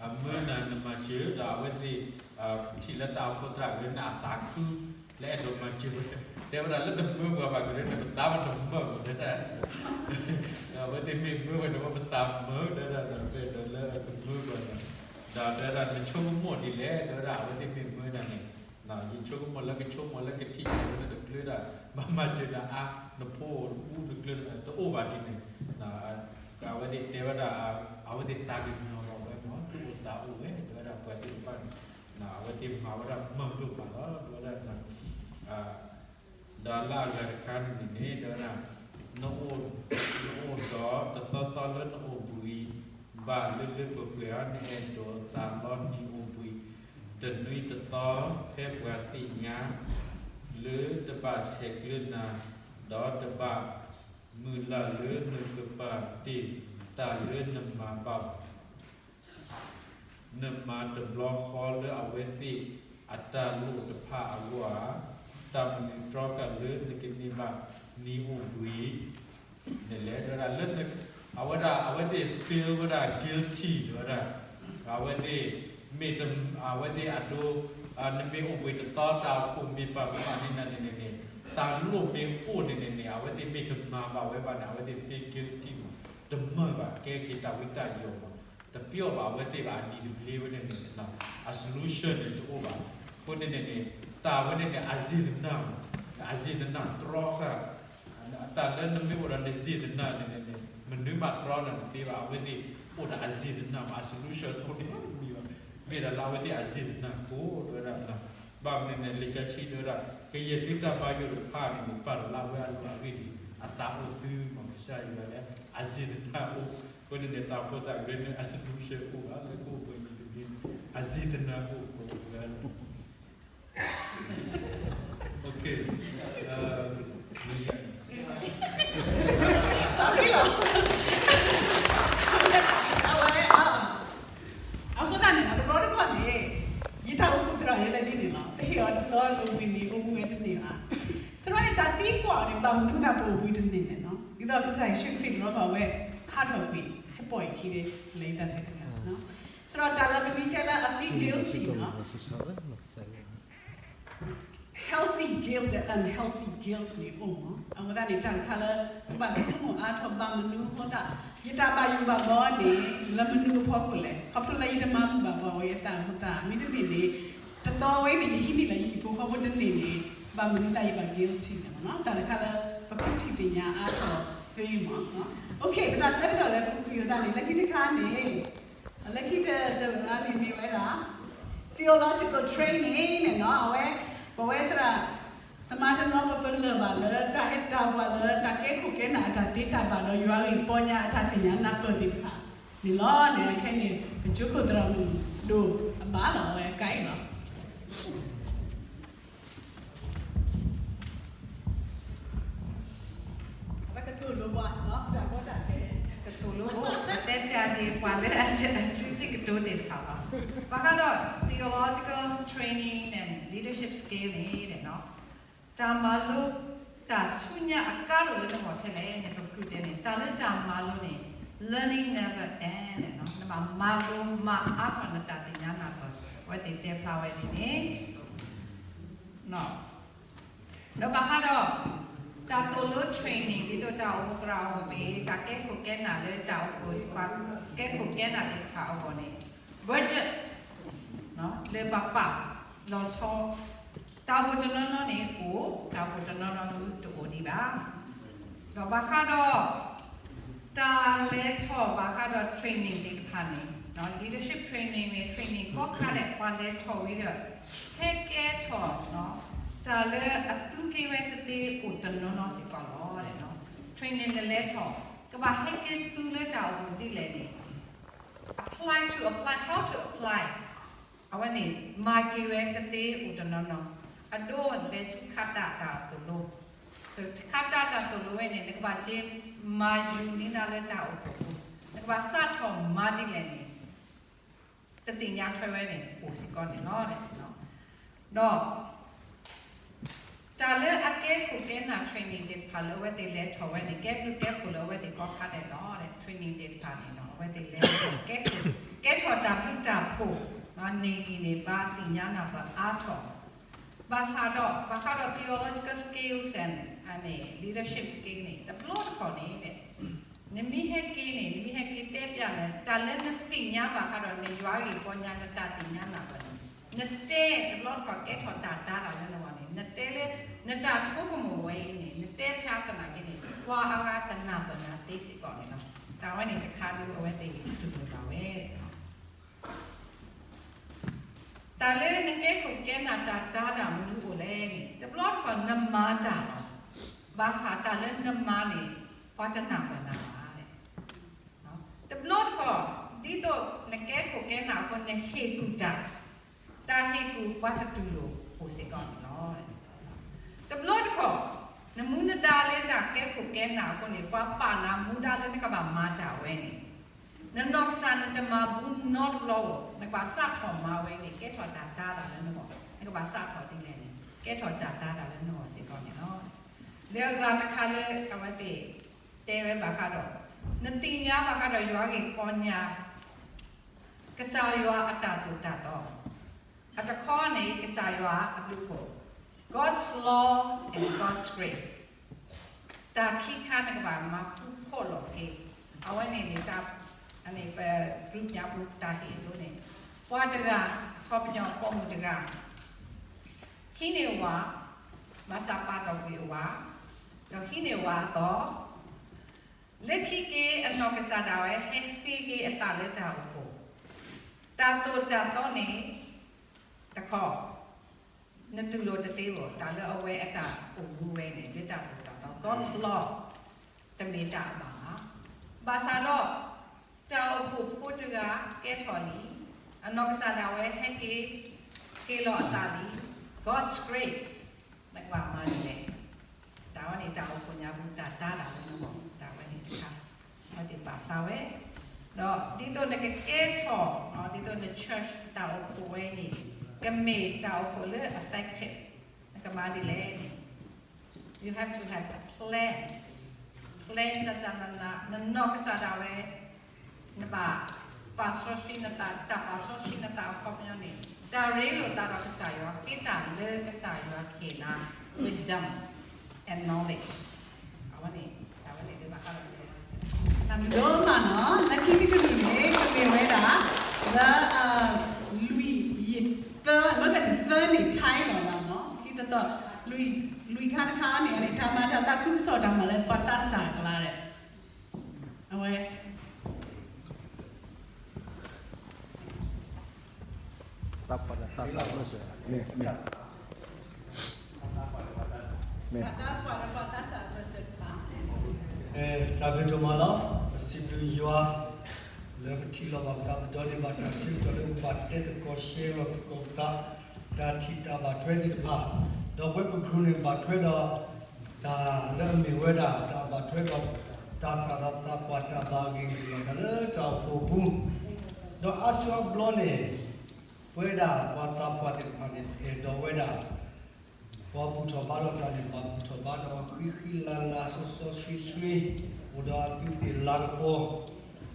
အမၢနၤနမၤစၢၤ ဒီးအဝဲသ့ၣ် ထံၣ်လၢတၢ်အိၣ်ဖှိၣ်သရၣ်ကရၢန့ၣ် အသးခု လၢအဲၣ်ဒိးမၤစၢၤဝဲ တဲဝဲဒၣ်လၢတမၢပှၤဘၣ်ကရၢန့ၣ် ပသးပတမၢဘၣ်တဲဒၣ် အဝဲသ့ၣ်မ့ၢ်မၢဝဲန့ၣ် ပသးမၢတဲဒၣ်ဒီး ပအဲၣ်ဒိးလၢကမၢပှၤန့ၣ် ဒီးတဲဒၣ်နဆိကမိၣ်ဒ်လဲၣ် တဲဝဲဒၣ်အဝဲသ့ၣ်မ့ၢ်မၢနၤန့ၣ် ယဆိကမိၣ်လၢကဆိကမိၣ်လၢကထံၣ်က့ၤလၢတကျၢၤဒၣ် ဘၣ်မၤစၢၤနၤအါ နဖိနအူနကျၢၤ တအိၣ်ဘၣ်ဒ်န့ၣ် အဝဲသ့ၣ်တဲဝဲဒၣ် အဝဲသ့ၣ်သးကညီၤလီၤဝဲမ့ၢ် သူၣ်အိၣ်သးအိၣ်ဝဲ တဲဝဲဒၣ်ပှၤသ့ၣ်တဖၣ်န့ၣ် အဝဲသ့ၣ်မၤဝဲဒၣ်မုာ်ဒိၣ်မးလီၤ တဲဝဲဒၣ် ဒီးလၢအဂၤတခါန့ၣ်န့ၣ် တဲဝဲဒၣ် နအိၣ် နအိၣ်ဒီးတသီသီလၢနအိၣ်ဘှံးဘၣ်လၢလၢပှဲၤပှဲၤဧါ နအဲၣ်ဒိးသးလီနံၤအိၣ်ဘှံး တနွံတသီ ဖဲပှၤသ့ၣ်ညါ လၢတဘၣ်ဆဲးကျၢနၤ ဒီးတဘၣ်မုၢ်လၢ်လၢနကပာ်တ့ၢ်တၢ်လၢနမၤဘၣ် နမၤတဘျီဃီလၢအဝဲသ့ၣ်အတၢ်လိၣ်တဖၣ်အဂီၢ်ဧါ, တၢ်မနုၤတြီဃာ်လၢနကန့ၢ်ဘၣ်နံၤအိၣ်ဘှံး န့ၣ်လဲၣ် တဲဝဲဒၣ်လၢ အဝဲဒၣ် အဝဲသ့ၣ် feel ဝဲဒၣ် guilty တဲဝဲဒၣ် အဝဲသ့ၣ် မ့ၢ်တ အဝဲသ့ၣ်အဒိ နမ့ၢ်အိၣ်ဘှံးတသီ တၢ်အိၣ်ဖှိၣ်မ့ၢ်ပာ်ဖှိၣ်မၤန့ၢ်နၤန့ၣ်န့ၣ်န့ၣ် တၢ်လိၣ်မ့ၢ်အိၣ်န့ၣ်န့ၣ်န့ၣ် အဝဲသ့ၣ်မ့ၢ်တမၤဘၣ်ဝဲဘၣ်န့ၣ် အဝဲသ့ၣ် feel guilty မး တမၢဘၣ် ကဲက့ၤတၢ်ဝံတၢ်ယိာ်မး တပျီဘၣ်အဝဲသ့ၣ်ဘၣ် အနံၤတဘျ့ဝဲန့ၣ်န့ၣ် အ solution န့ၣ်တအိၣ်ဘၣ်. အဃိန့ၣ်န့ၣ်န့ၣ် တၢ်ဝဲန့ၣ်န့ၣ် အစ့သနၢ်မး အစ့သနၢ်တြီဃာ် တၢ်လၢနမ့ၢ်အိၣ်ဒီးနစ့သနၢ်န့ၣ်န့ၣ်န့ၣ် မနုၤမးတြီနၤတသ့ဘၣ်. အဝဲသ့ၣ်အိၣ်ဒီးအစ့သနၢ်မး အ solution အိၣ်န့ၣ်တမံၤဘၣ်. မ့ၢ်ဒၣ်လၢအဝဲသ့ၣ်အစ့သနၢ်ကိးတဲဝဲဒၣ် ဘၣ်မနုၤန့ၣ် လံာ်စီဆှံတဲဝဲဒၣ် ကယဲၢ်သုတၢ်ဘါယွၤတဖၣ်န့ၣ်န့ၣ် ပာ်လီၤလၢအလီၢ်အဂ့ၢ်ဒ်အံၤ အသးအိၣ်သုမး ကစၢ်ယွၤလၢအစ့သနၢ်အိၣ် အဃိန့ၣ်န့ၣ် တၢ်အိၣ်ဖှိၣ်သရၣ်ကရၢန့ၣ် အ solution အိၣ်ဘၣ် လၢကအိၣ်ဘှံးနံၤတဘျ့န့ၣ် အစ့သနၢ်အိၣ်ကိးဝဲ Okay. Sorry လီၤ အဝဲ အဃိသတးန့ၣ် တဘျီတခီၣ်န့ၣ် ယတၢ်အိၣ်ဖှိၣ်သရၣ်ယဲလၢဒ်န့ၣ်လီၤ. တဟ့ၣ်အီၤတသီလၢအိၣ်ဘှံးနံၤ အိၣ်မူဝဲတန့ၢ်ဘၣ်. သရၣ်န့ၣ် တၢ်သံကွၢ်အီၤန့ၣ် ဘၣ်မနုၤသးပအိၣ်ဘှံးတန့ၢ်လဲၣ်နီၤ. ဒ်သိးကစၢ်ယ့ၣ်ၡူးခရံာ်လီၤဘၣ်ဝဲ ဟးထီၣ်ကွံာ် ဟဲပိာ်အခံလၢယတၢ်ဖဲတဂၤ သရၣ်တၢ်လၢပမ့ၢ်တဲလၢအ feel guilty နီၤ healthy guilt ဒီး unhealthy guilt န့ၣ်အိၣ်မး. အဃိသတးန့ၣ် တၢ်တခါလၢ ပဘၣ်ဆိကမိၣ်အါထီၣ်ဘၣ်မနုၤအဃိသတး ယတၢ်ဘၣ်ယိၣ်ဘၣ်ဘီန့ၣ် လၢမနုၤအဖီခိၣ်လဲၣ်. ခီဖျိလၢယတမၤဘူၣ်ဘၣ်ဘှီဝဲယသးအဃိသတး မ့တမ့ၢ်န့ၣ် တသီဝဲန့ၣ် ယဟံးန့ၢ်လၢယဟံၣ်ဖိဃီဖိတန့ၢ်န့ၣ် ဘၣ်မနုၤသးယဘၣ် guilty လဲၣ်မးနီၤ. တၢ်တခါလၢ ပကထံၣ်သ့ၣ်ညါအါထီၣ်သ့မးနီၤ. Okay ပတၢ်ဆၢကတီၢ်လၢပူၤကွံာ်အသးန့ၣ် လၢခံတခါန့ၣ် လၢခံတတဂၤန့ၣ်မ့ၢ်ဝဲဒၣ် theological training န့ၣ်နီၤ အဝဲ ပဝဲသရၣ်သမါတနီၤ ပပလၢၢ်ဘၣ်လၢ တၢ်ဟဲတၢ်ပှၤလၢ တၢ်ကဲခိၣ်ကဲနၢ်အတၢ်သ့တၢ်ဘၣ်ဒီး ယွၤဂ့ၢ်ပီညါအတၢ်သ့ၣ်ညါနၢ်ပၢၢ်သ့ၣ်တဖၣ်န့ၣ်လီၤ. န့ၣ်ခဲအံၤန့ၣ် ပကၠိခိၣ်သရၣ်မုၣ်ဒိၣ်အဘၣ်လီၤ အဝဲကါအံၤလီၤ. အဝဲကသိၣ်လိပှၤလီၤ တၢ်ကီတၢ်ခဲ ကသိၣ်လိ တဲပျးက့ၤပှၤလၢအထံၣ်စံးကတိၤသ့ၣ်တဖၣ်လီၤ. ဘၣ်ဃးဒီး theological training န့ၣ် leadership skill န့ၣ် တၢ်မၤလိ တၢ်ဆူညါအကါဒိၣ်လၢနဂီၢ်ထဲလဲၣ်န့ၣ် ပကြၢးတဲန့ၣ် တၢ်လၢတၢ်မၤလိန့ၣ် learning never end န့ၣ် နဘၣ်မၤလိမၤအါထီၣ်နတၢ်သ့ၣ်ညါနၢ်ပၢၢ် အဝဲသ့ၣ်တဲဖျါဝဲဒ်န့ၣ် ဒီးဘၣ်ဃးဒီး တၢ်သိၣ်လိ training ဒ်သိးတၢ်အိၣ်ဖှိၣ်သရၣ်အိၣ်ဘှံး တၢ်ကဲခိၣ်ကဲနၢ်လၢတၢ်အိၣ်ဖှိၣ် ကဲခိၣ်ကဲနၢ်သ့ၣ်တဖၣ်အဂီၢ်န့ၣ် budget လၢပပာ်လီၤဆီ တၢ်အိၣ်ဖှိၣ်တနီၤနီၤန့ၣ်အိၣ် တၢ်အိၣ်ဖှိၣ်တနီၤနီၤန့ၣ်တအိၣ်ဒံးဘၣ် ဒီးဘၣ်ဃးဒီး တၢ်လဲၤထီၣ်ဘၣ်ဃးဒီး training သ့ၣ်တဖၣ်န့ၣ် leadership training န့ၣ် training ကိးခါဒဲး ပှၤလဲၤထီၣ်ဝံၤဒီး ဟဲကဲထီၣ် တၢ်လၢအသူက့ၤဝဲတသ့ အိၣ်တနီၤနီၤစ့ၢ်ကီးလီၤ. training နလဲၤထီၣ် ကဘၣ်ဟဲက့ၤသူလၢတၢ်အိၣ်ဖှိၣ်ဒ်လဲၣ်န့ၣ် apply to apply, how to apply အဝဲန့ၣ် မၤက့ၤဝဲတသ့အိၣ်တနီၤနီၤ, အဒိ လဲၤဆူခးတၢ်တၢ်သိၣ်လိ, ခးတၢ်တၢ်သိၣ်လိဝဲန့ၣ် နကဘၣ်က့ၤမၤယူၤန့ၢ်ဒၣ်လၢတၢ်အိၣ်ဖှိၣ်ပူၤ, နကဘၣ်စးထီၣ်မၤဒ်လဲၣ်န့ၣ် တသ့ၣ်ညါထွဲဝဲန့ၣ် အိၣ်စ့ၢ်ကီးန့ၣ်လီၤ. ဒီး တၢ်လၢအကဲခိၣ်ကဲနၢ် training သ့ၣ်တဖၣ်လၢအဝဲသ့ၣ်လဲၤထီၣ်ဝဲန့ၣ် ကဲဘျုးကဲဖှိၣ်လၢအဝဲသ့ၣ်ကိးခါဒဲးလီၤ. training သ့ၣ်တဖၣ်န့ၣ်ဒီး အဝဲသ့ၣ်လဲၤထီၣ် ကဲထီၣ်တၢ်ဘျုးတၢ်ဖှိၣ် န့ၢ်ဂံၢ်န့ၢ်ဘါ သ့ၣ်ညါနၢ်ပၢၢ်အါထီၣ် ဘၣ်ဆၣ်ဒီး ဘၣ်ဃးဒီး theological skills and န့ၣ် leadership skill န့ၣ် တဘျီတခီၣ်န့ၣ် နမ့ၢ်ဟဲက့ၤန့ၣ် နမ့ၢ်ဟဲက့ၤတဲပျးလၢ တၢ်လၢနသ့ၣ်ညါဘၣ်ဃးဒီးနယွၤဂ့ၢ်ပီညါ နတၢ်သ့ၣ်ညါနၢ်ပၢၢ်န့ၣ် နတဲတဘျီတခီၣ်ကဲထီၣ်တၢ်တာ်တၢ်လၢနဂီၢ်န့ၣ် နတဲလၢ နတၢ်ဆိကမိၣ်ဝဲအံၤန့ၣ် နတဲဖျါသနာ်က့န့ၣ် ပှၤအါဂၤကနၢ်ပၢၢ်နၤသ့စ့ၢ်ကီးန့ၣ်လီၤ. တၢ်ဝဲန့ၣ်တခါဒုးအဝဲသ့ၣ်တူၢ်လိာ်ဘၣ်ဝဲ တၢ်လၢနကဲခိၣ်ကဲနၢ်တၢ်တာ်တၢ်မနုၤအိၣ်လဲၣ်န့ၣ် တဘျီတခီၣ်နမၤတၢ်လီၤ. ဘၣ်ဆၣ်တၢ်လၢနမၤန့ၣ် ပှၤတနၢ်ပၢၢ်နၤဘၣ်. တဘျီတခီၣ် ဒ်သိးနကဲခိၣ်ကဲနၢ်အဃိ နဟ့ၣ်ကူၣ်တၢ်, တၢ်ဟ့ၣ်ကူၣ်ပှၤတတူၢ်လိာ်အိၣ်စ့ၢ်ကီးန့ၣ်လီၤ. တဘျီတခီၣ် နမူနဒါလၢတၢ်ကဲခိၣ်ကဲနၢ်အဃိန့ၣ် ပှၤပာ်နၤမူဒါလၢနကဘၣ်မၤတၢ်ဝဲန့ၣ် နနီၢ်ကစၢ်နတမၤဘူးနီတဘျီဧိၤ, နကဘၣ်စးထီၣ်မၤဝဲန့ၣ် ကဲထီၣ်တၢ်တာ်တၢ်လၢနဂီၢ်, နကဘၣ်စးထီၣ်ဒ်လဲၣ်န့ၣ် ကဲထီၣ်တၢ်တာ်တၢ်လၢနဂီၢ်စ့ၢ်ကီးန့ၣ်လီၤ. လၢအဂၤတခါလၢအဝဲသ့ၣ်တဲဝဲဘၣ်ဃးဒီး နသ့ၣ်ညါဘၣ်ဃးဒီးယွၤဂ့ၢ်ပီညါ ကစၢ်ယွၤအတၢ်သိၣ်တၢ်သီ, အတခီန့ၣ် ကစၢ်ယွၤအဘျုးအဖှိၣ်, God's law and God's grace. တၢ်ခံခါန့ၣ်ကဘၣ်မၤဃူဖိးလီၤက့ၤ, အဝဲန့ၣ်န့ၣ် တၢ် န့ၣ် ပ group ညါပူၤတၢ်ဟ့ၣ်ဒိန့ၣ်, ပှၤတဂၤ အခီပညီပိာ်မုၣ်တဂၤ ဟံးန့ၢ်ဝၤ, ဘၣ်ဆၣ်ပာ်ထီၣ်ကွံာ်အဝၤ, ဒီးဟံးန့ၢ်ဝၤအသီ, လၢခံက့ၤအနီၢ်ကစၢ်ဒၣ်ဝဲ ဟဲဃ့က့ၤအသးလၢတၢ်အိၣ်ဖှိၣ်, တၢ်သိၣ်တၢ်သီန့ၣ် တခီ နတူၢ်လိာ်တသ့ဘၣ် တၢ်လၢအဝဲအတၢ်အိၣ်မူဝဲန့ၣ် လၢတၢ်သိၣ်တၢ်သီ God's law တမ့ၢ်တၢ်အဘၣ်ဘၣ်. ဘၣ်ဆၣ်ဒီး တၢ်အိၣ်ဖှိၣ်ဖိတဂၤကဲထီၣ်လံ, အနီၢ်ကစၢ်ဒၣ်ဝဲဟဲက့ၤ ဃ့လီၤအသးလံ, God's grace နကဘၣ်မၤဒ်လဲၣ်. တၢ်ဝဲန့ၣ် တၢ်အိၣ်ဖှိၣ်ညါပူၤ တၢ်တာ်တၢ်လၢနဂီၢ် တၢ်ဝဲန့ၣ်တခါ အဝဲသ့ၣ်ပာ်ဖျါဝဲ, ဒီးဒ်သိးနကကဲထီၣ် ဒ်သိးန church တၢ်အိၣ်ဖှိၣ်ဝဲန့ၣ် ကမ့ၢ်တၢ်အိၣ်ဖှိၣ်လၢ effective နကမၤဒ်လဲၣ်န့ၣ် you have to have a plan, plan နနီၢ်ကစၢ်ဒၣ်ဝဲ နဘၣ်ပာ်စီဆှံနသး, တၢ်ပာ်စီဆှံနသးအခီပညီန့ၣ် တၢ်ရ့လိာ်သးဒီးကစၢ်ယွၤ ဃ့တၢ်လၢကစၢ်ယွၤကဟ့ၣ်နၤ wisdom and knowledge အဝဲန့ၣ် တၢ်ဝဲန့ၣ်ဒ်ဘၣ်ဃးဒီး တၢ်ဒိၣ်မးနီၤ, လၢခံကတၢၢ်န့ၣ် ကမ့ၢ်ဝဲဒၣ် လၢ လွံၢ်ယံာ်သၢ, မ့ၢ်ကသၢန့ၣ် Thai လီၤနီၤ, ခံသီသီ, လွံၢ်ခါတခါန့ၣ် တၢ်မၤတၢ်သးခုကစီၣ်တၢ်မၤလၢပှၤသးစၢ်အကျါဒီး အဝဲ တၢ်ဘျုးဒိၣ်မးလီၤ. ပစံးဘျုးယွၤ လၢပထံၣ်လိာ်ဘၣ်ပသး ပဒီန့ၢ်ဘၣ်တၢ်ဆၢကတီၢ်လၢပဘၣ်တဲသကိးရှဲလီၤသကိးပသး တၢ်ထံၣ်တၢ်ဘၣ်ထွဲသ့ၣ်တဖၣ်, ဒီးပဝဲပ group န့ၣ် ဘၣ်ထွဲဒီး တၢ်လၢအမ့ၢ်ဝဲဒၣ် တၢ်ဘၣ်ထွဲဒီး တၢ်စးထီၣ်သးပှၢ်တၢ်ဘၣ်ဂ့ၢ်ဂ့ၢ်ဘၣ်တၢ်လၢတၢ်အိၣ်ဖှိၣ်အပူၤ, ဒီးအါစုအါဘျီန့ၣ် ပဝဲဒၣ်ပှၤသးပှၢ်သ့ၣ်တဖၣ်န့ၣ် အဲၣ်ဒိးဝဲဒၣ် ပှၤဘူၣ်ထီၣ်ဘါထီၣ်တၢ်န့ၣ် ဘၣ်ဘူၣ်ထီၣ်ဘါထီၣ် ဃံဃံလၤလၤ စီစီဆှံဆှံ အိၣ်ဒီးအသူးသ့ၣ်လၤကပီၤ,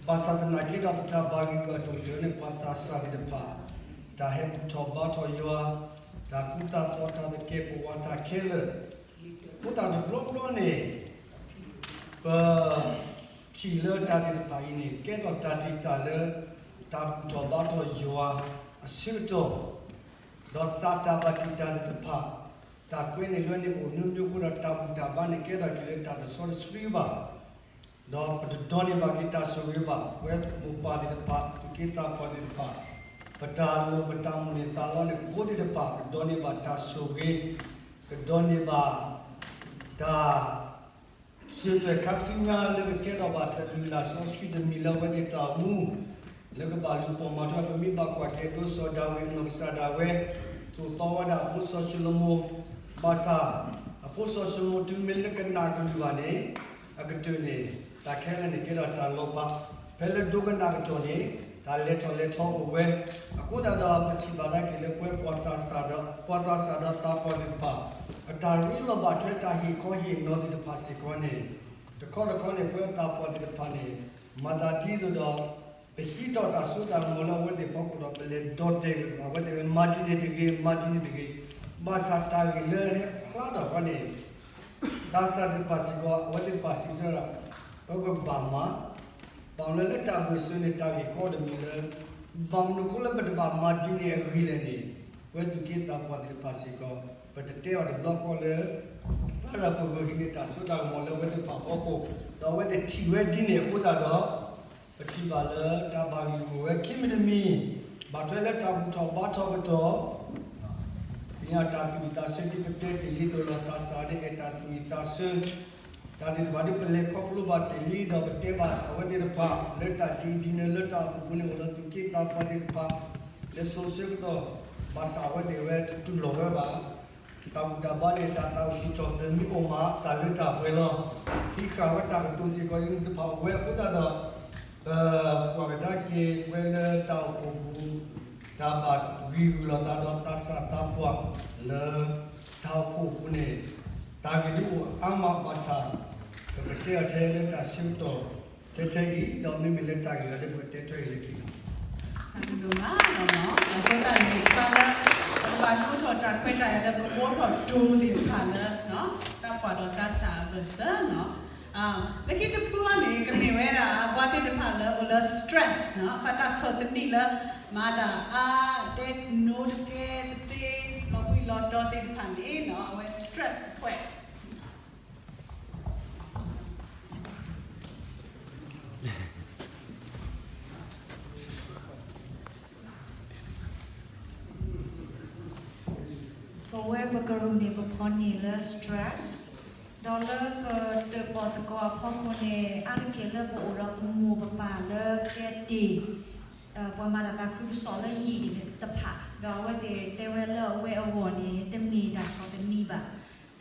ဘၣ်ဆၣ်သနာ်က့ဒီး ပတၢ်ဘၣ်ဂံၢ်ဂၢ်ဒိၣ်ကတၢၢ်န့ၣ် ပှၤသးစၢ်သ့ၣ်တဖၣ် တၢ်ဟဲဘူၣ်ထီၣ်ဘါထီၣ်ယွၤ, တၢ်ကူတၢ်သိး တၢ်သကဲးပဝးတၢ်ခဲလၢာ်, အဃိသတးတဘျီဘျီန့ၣ် ပ ထံၣ်လၢတၢ်သ့ၣ်တဖၣ်အံၤန့ၣ် ကဲထီၣ်တၢ်တ့ၢ်တၢ်လၢ တၢ်ဘူၣ်ထီၣ်ဘါထီၣ်ယွၤအဆၢကတီၢ်, ဒီးသးတၢ်ဘၣ်တ့ၢ်တၢ်သ့ၣ်တဖၣ်, တၢ်ကွဲန့ၣ်လွဲန့ၣ်အိၣ်မျိုးမျိုးအဃိဒီး တၢ်ဘူၣ်တၢ်ဘါန့ၣ် ကဲထီၣ်က့ၤလၢတၢ်တစီတဆှံဘၣ်. ဒီးပတဒိးန့ၢ်ဘၣ်က့ၤတၢ်ဆိၣ်ဂ့ၤဘၣ်. ပဝဲမိၢ်ပၢ်သ့ၣ်တဖၣ် သူၣ်က့သးပှၢ်သ့ၣ်တဖၣ် ပတၢ်လိၣ်ပတၢ်မိၣ်န့ၢ်သးလီန့ၣ် ပဖိသ့ၣ်တဖၣ် ကဒိးန့ၢ်ဘၣ်တၢ်ဆိၣ်ဂ့ၤ, ကဒိးန့ၢ်ဘၣ် တၢ် စံးသွဲၣ်ခါဆူညါလၢကကဲထီၣ်ဘၣ်တၢ်လုၢ်လၢ်စီဆှံတမံၤလၢအဝဲသ့ၣ်တၢ်အိၣ်မူ, လၢကဘၣ်လူၤပိာ်မၤထွဲ ပမ့ၢ်ဘၣ်ကွၢ်က့ၤဒိစီၤဒၤဝံးအနီၢ်ကစၢ်ဒၣ်ဝဲ, သိၣ်သီဝဲဒၣ်အဖိစီၤၡလိၤမိၣ်, ဘၣ်ဆၣ် အဖိစီၤၡလိၤမိၣ်တုၤမ့ၢ်လၢကနၣ်ကလုၢ်ဘၣ်န့ၣ်, အကတၢၢ်န့ၣ် တၢ်ခဲလၢာ်န့ၣ်ကဲထီၣ်တၢ်လီၤဖး, ဖဲလၢဒိကနၣ်ကတီၢ်န့ၣ် တၢ်လဲၤထီၣ်လဲၤထီအိၣ်ဝဲ, အဃိသတးဒီးပထံၣ်ဘၣ်ဒၣ်က့ၤလၢပှၤသးစၢ်ဒီး ပှၤသးစၢ်ဒီးသးပှၢ်သ့ၣ်တဖၣ် အတၢ်ရ့လိာ်ဘၣ်ထွဲတၢ်ဟ့ၣ်ခီဟ့ၣ်နီၤသ့ၣ်တဖၣ်စ့ၢ်ကီးန့ၣ်, တခီတခီန့ၣ် ပှၤသးပှၢ်သ့ၣ်တဖၣ်န့ၣ် မၤသးဒ်သိးဒီး ပဟံးထီၣ်တၢ်စိတၢ်ကမီၤလၢအဝဲသ့ၣ်အဖီခိၣ်ဒီး ပလဲၤဒီတဲာ်အဝဲသ့ၣ်ဝဲ မၤဒ်န့ၣ်တဂ့ၤ မၤဒ်န့ၣ်တဂ့ၤ, ဘၣ်ဆၣ်တၢ်ဂ့ၢ်လၢဟဲဖျါထီၣ်ဃီန့ၣ် သးစၢ်သ့ၣ်တဖၣ်စ့ၢ်ကီး အဝဲသ့ၣ်တဖၣ်စံးဝဲဒၣ် ပဝဲပဘၣ်မၤ, ဘၣ်မနုၤလၢတၢ်ဘၢၣ်စၢၤန့ၣ် တၢ်ဂ့ၢ်ကီတမံၤလၢ ဘၣ်မနုၤအဃိလၢပတဘၣ်မၤဒ်န့ၣ်အဂ့ၢ်လဲၣ်န့ၣ်, ပဝဲသူၣ်က့သးပှၢ်သ့ၣ်တဖၣ်စ့ၢ်ကီး ပတတဲအီၤတဘျီဃီလၢ ပှၤဒီးပဂုာ်ဟံးန့ၢ်တၢ်စိတၢ်ကမီၤလၢအဝဲသ့ၣ်တဖၣ်အဖီခိၣ်, ဒီးအဝဲသ့ၣ်ထံၣ်ဝဲဒ်န့ၣ်အဃိသတးဒီး ပထံၣ်ဘၣ်လၢတၢ်ဘၣ်ဂံၢ်ဂူာ်ဝဲခံမံၤတမံၤ, ဘၣ်ထွဲလၢတၢ်ဘူၣ်ထီၣ်ဘါထီၣ်ကတီၢ် ပညီတၢ်သူၣ်ဝံၣ်သးဆၢဒ်ပတဲတ့ၢ်လံ ဒိၣ်လီၤသးစၢ်ဒ်အဲၣ်တၢ်သူၣ်ဝံၣ်သးဆၢ, တၢ်သ့ၣ်တဖၣ်ဒ်ပလဲၤခီဖျိဘၣ်တ့ၢ်လံ ဒီးပတဲဘၣ်အဝဲသ့ၣ်တဖၣ် လၢတၢ်ဒ်အံၤဒ်နုၤလၢတၢ်အိၣ်ဖှိၣ်ပူၤန့ၣ် အိၣ်ဒီးသူၣ်က့သးပှၢ်သ့ၣ်တဖၣ် လၢစိၤဆၢကတီၢ် ဘၣ်ဆၣ်အဝဲသ့ၣ်ဝဲတတူၢ်လိာ်ဝဲဘၣ်. တၢ်ဘူၣ်တၢ်ဘါန့ၣ် တၢ်သးအိၣ်စံးထီၣ်ပတြၢၤမ့ၢ်အိၣ်မး တၢ်လၢတၢ်ပှဲၤလီၤ. ဟံးဃာ်ဝဲတၢ်ကတိၤစ့ၢ်ကီး ယသ့ၣ်တဖၣ်အိၣ်ဝဲအဃိသတးဒီး ပကွၢ်ကဒါက့ၤဝဲလၢတၢ်အိၣ်ဖှိၣ်ပူၤ တၢ်ဘၣ်ဂံၢ်ဂူာ်လိာ်သးဒီးသးစၢ်သးပှၢ်လၢ တၢ်အိၣ်ဖှိၣ်အပူၤန့ၣ် တၢ်ဂ့ၢ်ဒ်အိၣ်အါမးဘၣ်ဆၣ် ပကတဲအီၤထဲလၢတၢ်ဆၢကတီၢ် ထဲထဲအံၤ ဒီးမ့မ့ၢ်လၢတၢ်ဂ့ၢ်လၢဒ်ပကတဲထွဲအံၤလၢခံလီၤ. အဃိသတးန့ၣ် ပဘၣ်ဒိထီၣ်တၢ်ခွဲးတၢ်ယာ်လၢပဘှီထီၣ်တိၤသ့ၣ်တဖၣ်လၢ သးပှၢ်ဒီးသးစၢ်အဘၢၣ်စၢၤလီၤ. လၢခံတဖုအံၤန့ၣ် ကမ့ၢ်ဝဲဒၣ် ပှၤသ့ၣ်တဖၣ်လၢအိၣ်လၢ stress တၢ်ဆီၣ်သနံးလၢ မၤတၢ်အါ တဲနိတကဲတသ့ လီၤဘှံးလီၤတီၤသ့ၣ်တဖၣ်န့ၣ် အဝဲ stress အခွဲး ပဝဲပကရူၢ်န့ၣ် ပဖီၣ်န့ၢ်လၢ stress, ဒီးလၢပတၢၣ်ပီၣ်သကိးအဖီခိၣ်န့ၣ် အါတက့ၢ်လၢပအိၣ်ဒီးပမိၢ်ပပၢ်လၢကဲတ့ၢ် ပှၤမၤတၢ်သးခုကစီၣ်လၢယံာ်တဖၣ်, ဒီးအဝဲသ့ၣ်တဲဝဲလၢအဝဲအဂီၢ်န့ၣ် တမ့ၢ်တၢ်ဆီၣ်သနံးဘၣ်.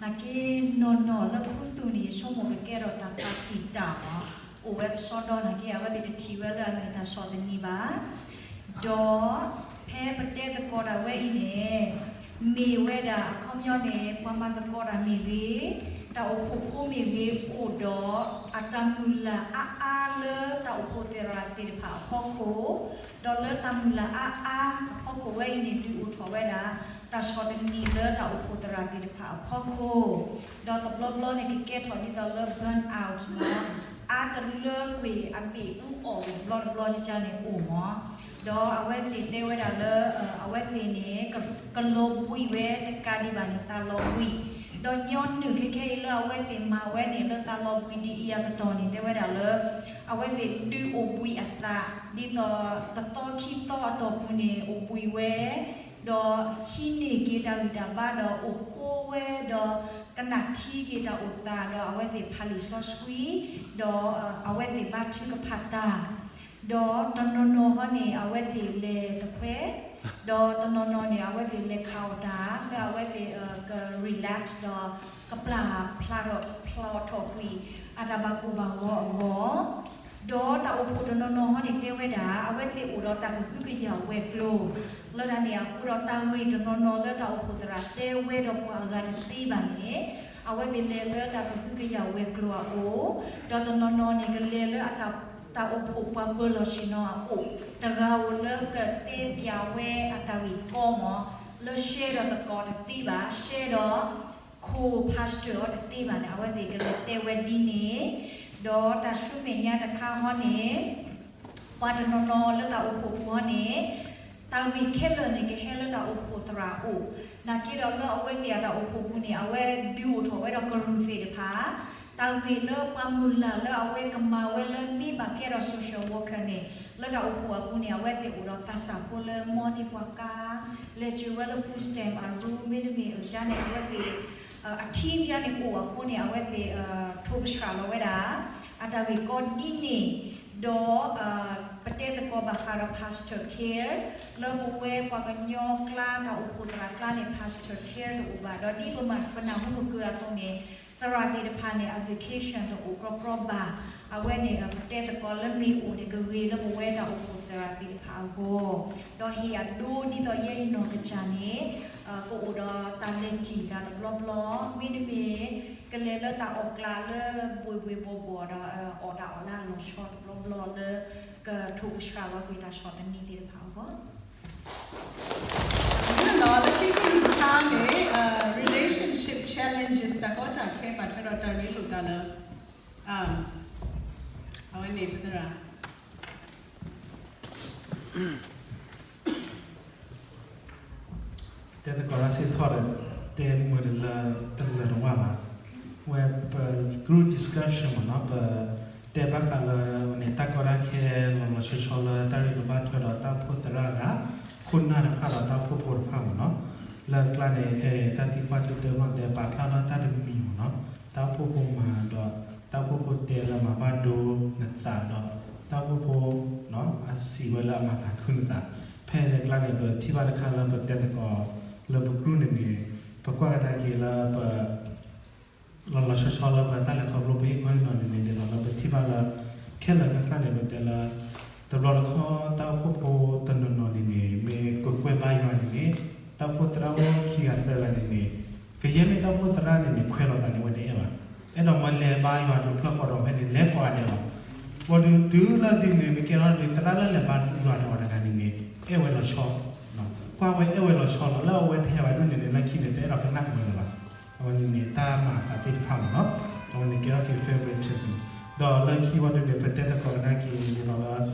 နာ်က့နီၢ်နီၢ်လၢခူသူၣ်န့ၣ် ယဆိကမိၣ်ကကဲထီၣ်တၢ်သးတံာ်တာ်မး, အိၣ်ဝဲကစီဒီနာ်က့ အဝဲသ့ၣ်တထံၣ်ဝဲလၢအမ့ၢ်တၢ်ဆီၣ်သနံးဘၣ်. ဒီးဖဲပတဲသကိးတၢ်ဝဲအံၤန့ၣ် မ့ၢ်ဝဲဒၣ်အခီပညီန့ၣ် ပှၤမၤသကိးတၢ်မ့ၢ်ဂ့ၤ, တၢ်အိၣ်ဖှိၣ်ဖိမ့ၢ်ဂ့ၤ အိၣ်ဒီးအတၢ်မုၢ်လၢ်အါအါလၢတၢ်အိၣ်ဖှိၣ်သရၣ်သ့ၣ်တဖၣ်အဖီခိၣ်, ဒီးလၢတၢ်မုၢ်လၢ်အါအါအဖီခိၣ်ဝဲအံၤန့ၣ် ဒုးအိၣ်ထီၣ်ဝဲဒၣ် တၢ်ဆီၣ်သနံးလၢတၢ်အိၣ်ဖှိၣ်သရၣ်သ့ၣ်တဖၣ်အဖီခိၣ်, ဒီးတဘျီဘျီန့ၣ် ကကဲထီၣ်ဒ်သိးလၢ burn out မး, အါတလၢကွံာ်အဘ့ၣ်အူအီၣ်တဘျီတဘျီကကန့ၣ်အိၣ်မး, ဒီးအဝဲသ့ၣ်တဲဝဲဒၣ်လၢ အဝဲသ့ၣ်န့ၣ် ကလီၤဘှံးဝဲတကးဒံးဘၣ်န့ၣ် သးလီၤဘှံး, ဒီးညီနုၢ်ခဲခဲအံၤလၢအဝဲသ့ၣ်မၤဝဲန့ၣ် လၢသးလီၤဘှံးဒ်အံၤအကတီၢ်န့ၣ် တဲဝဲဒၣ်လၢ အဝဲသ့ၣ်ဒုးအိၣ်ဘှံးအသး ဒ်သိးတသီခံသီအတီၢ်ပူၤန့ၣ် အိၣ်ဘှံးဝဲ ဒီးဟံးန့ၢ်က့ၤတၢ်ဂံၢ်တၢ်ဘါ ဒီးအိၣ်ဃိဝဲ ဒီးကနၣ်ထံက့ၤတၢ်အိၣ်သး ဒီးအဝဲသ့ၣ်ဖးလံာ်စီဆှံ ဒီးအဝဲသ့ၣ်ဘါထုကဖၣ်တၢ်, ဒီးတနီၤနီၤဟီန့ၣ် အဝဲသ့ၣ်လဲၤတခွဲ, ဒီးတနီၤနီၤန့ၣ် အဝဲသ့ၣ်လဲၤခးအီၣ်တၢ် လၢအဝဲသ့ၣ်က relax ဒီး ကပျၢ်ဖျါထီၣ်ကွံာ် အတၢ်ဘၣ်ကိၢ်ဘၣ်ဂီၤအဂီၢ် ဒီးတၢ်အိၣ်ဖှိၣ်တနီၤနီၤဟီန့ၣ်တဲဝဲဒၣ် အဝဲသ့ၣ်အိၣ်ဒီးတၢ်ကဟုကယာ်ဝဲၤကျိၤ, လၢတၢ်န့ၣ်အဃိဒီးတၢ်ဂ့ၢ်တနီၤနီၤလၢတၢ်အိၣ်ဖှိၣ်သရၣ်တဲဝဲဒီးပှၤအဂၤတသ့ဘၣ်န့ၣ်, အဝဲသ့ၣ်လဲၤလၢတၢ်ကဟုကယာ်ဝဲၤကျိၤအအိၣ်, ဒီးတနီၤနီၤန့ၣ်ကလဲၤလၢအတၢ် တၢ်အိၣ်ဖှိၣ်ပှၤပၢၤလီၢ်ဆ့ၣ်နီၤအအိၣ်, တဂၤဧိၤလၢကတဲပၠးဝဲအတၢ်ဂ့ၢ်ကီမး, လၢရှဲဒီးသကိးတသ့ဘၣ်, ရှဲဒီး ခိၣ် pastor အီၤတသ့ဘၣ်န့ၣ် အဝဲသ့ၣ်ကလဲၤတဲဝဲဒ်န့ၣ်, ဒီးတၢ်ဆူမဲာ်ညါတခါဟီန့ၣ် ပှၤတနီၤနီၤလၢတၢ်အိၣ်ဖှိၣ်ပူၤဟီန့ၣ် တၢ်ဂ့ၢ်ခဲလၢာ်န့ၣ် ကဟဲလၢတၢ်အိၣ်ဖှိၣ်သရၣ်အအိၣ်, နာ်က့ဒီးလၢအဝဲသ့ၣ်အတၢ်အိၣ်ဖှိၣ်ပူၤန့ၣ် အဝဲဒုးအိၣ်ထီၣ်ဝဲဒီးကရူၢ်သ့ၣ်တဖၣ်, တၢ်ဂ့ၢ်လၢပှၤမုၢ်လၢ်လၢအဝဲကမၤဝဲလၢမ့ၢ်ဘၣ်ကဲဒီး social worker န့ၣ် လၢတၢ်အိၣ်ဖှိၣ်အပူၤန့ၣ် အဝဲသ့ၣ်အိၣ်ဒီးသးစၢ်ဖိလၢမ်န့ၢ်ပှၤကါ, လဲၤစၢၤဝဲလၢ food stamp အရူ မ့တမ့ၢ်အကါန့ၣ် အဝဲသ့ၣ် အ team ဒ်န့ၣ်အိၣ်အဃိန့ၣ် အဝဲသ့ၣ် ထိၣ်ကဆှၣ်လီၤဝဲဒၣ် အတၢ်ဂ့ၢ်ကီဒ်န့ၣ်, ဒီး ပတဲသကိးဘၣ်ဃးဒီး Pastor Care လၢပဝဲပှၤကညီကျါ တၢ်အိၣ်ဖှိၣ်သရၣ်ကျါန့ၣ် Pastor Care တအိၣ်ဘၣ်, ဒီးဒ်ပမၤပနၢ်ဟူမုၢ်ကၢအသိးန့ၣ် သရၣ်သ့ၣ်တဖၣ်န့ၣ် အ vacation တအိၣ်ကြီကြီဘၣ်. အဝဲန့ၣ် ပတဲသကိးလၢမ့ၢ်အိၣ်န့ၣ် ကဂ့ၤလၢပဝဲတၢ်အိၣ်ဖှိၣ်သရၣ်သ့ၣ်တဖၣ်အဂီၢ်, ဒီးဟ့ၣ်အဒိဒ်သိးယဲအံၤနီၢ်ကစၢ်န့ၣ် ကအိၣ်ဒီးတၢ်လဲၤတံၢ်တၢ်တဘျီဘျီ, မ့တမ့ၢ် ကလဲၤလၢတၢ်အီၣ်ကျးလၢဘှ့ၣ်ဘှ့ၣ်ဘှီၣ်ဘှီၣ်ဒီး အီၣ်တၢ်အီၣ်လၢအလီၤဆီတဘျီဘျီလၢ ကထိၣ်ကဆှၣ်လီၤကွံာ်တၢ်ဆီၣ်သနံးသ့ၣ်တဖၣ်အဂီၢ် လၢခံကတၢၢ်တခါန့ၣ် relationship challenges တၢ်ကီတၢ်ခဲ ဘၣ်ထွဲဒီးတၢ်ရ့လိာ်သးလၢ အဝဲန့ၣ် ပသရၣ် တဲသကိးလၢစ့ၢ်ထီၣ်ဒီး တဲမုာ်တလၢတလၢာ်တဝၢ်ဘၣ်. ဝဲပ group discussion မ့ၢ်နီၤ ပတဲဘၣ်ဃးလၢန့ၣ် တၢ်ကီတၢ်ခဲလီၤလီၤဆီဆီလၢတၢ်ရ့လိာ်ဘၣ်ထွဲဒီးတၢ်အိၣ်ဖှိၣ်သရၣ်ဂၤ ခိၣ်နၢ်တဖၣ်ဒီးတၢ်အိၣ်ဖှိၣ်ဖိတဖၣ်မ့ၢ်နီၤ. လၢကျါန့ၣ် ဖဲတၢ်သံကွၢ်တၢ်တဲဘၣ်တဲ ပာ်ဖျါထီၣ်တၢ်တမံၤမ့ၢ်နီၤ တၢ်အိၣ်ဖှိၣ်ဖိမၤဒီး တၢ်အိၣ်ဖှိၣ်ဖိတဲလၢမၤဘၣ်ဒိနသးဒီး တၢ်အိၣ်ဖှိၣ်ဖိ အစံးဝဲလၢအမၤသးခုနသး. ဖဲန့ၣ်ကျါန့ၣ် ပထံၣ်ဘၣ်တခါလၢပတဲသကိးလၢပ group န့ၣ်န့ၣ် ပကွၢ်ကဒါက့ၤလၢပ လီၤလီၤဆီဆီလၢပတၢ်လဲၤခီဖျိပဟ့ၣ်ခီဟ့ၣ်နီၤန့ၣ်န့ၣ် ဒ်သိးလၢပထံၣ်ဘၣ်လၢ ခဲလၢာ်ခဲဆ့န့ၣ် ပတဲလၢ တဘျီတခီၣ်တၢ်အိၣ်ဖှိၣ်ဖိတနီၤနီၤန့ၣ်န့ၣ် မ့ၢ်ကကွဲၢ်ဘါယွၤန့ၣ်န့ၣ် တၢ်အိၣ်ဖှိၣ်သရၣ်အိၣ်ခံဂၤသၢဂၤန့ၣ်န့ၣ် ကယဲၢ်မ့ၢ်တၢ်အိၣ်ဖှိၣ်သရၣ်န့ၣ်န့ၣ် ခွဲးလိာ်သးန့ၣ် အဝဲတအဲၣ်ဘၣ်. အဲၣ်ဒိးမၢလဲၤဘါယွၤတဖျၢၣ်ဃီဒီးဖဲန့ၣ် လဲၤကိးဂၤဒဲးလီၤ. ဘၣ်ဒီးတုၤလၢဒ်န့ၣ် မ့ၢ်ကဲထီၣ်ဒ်သရၣ်လၢလဲၤဘါယွၤဒီးအီၤတဂၤန့ၣ်န့ၣ် အဲၣ်ဝဲလီၤဆီ ကွၢ်ဝဲအဲၣ်ဝဲလီၤဆီလီၤ. လၢအဝဲတဟဲဘၣ်ဒ်န့ၣ်န့ၣ် လၢခံန့ၣ် တအဲၣ်ဒိးကနၣ်ဝဲလၢၤဘၣ်. အဝဲန့ၣ်န့ၣ် တၢ်မၤအသးသ့ၣ်တဖၣ်မ့ၢ်နီၤ အဝဲန့ၣ်ကဲထီၣ်က့ၤ favoritism ဒီးလၢခံဝဲဒၣ်န့ၣ် ပတဲသကိးကဒါက့ၤန့ၣ်ဒီးလၢ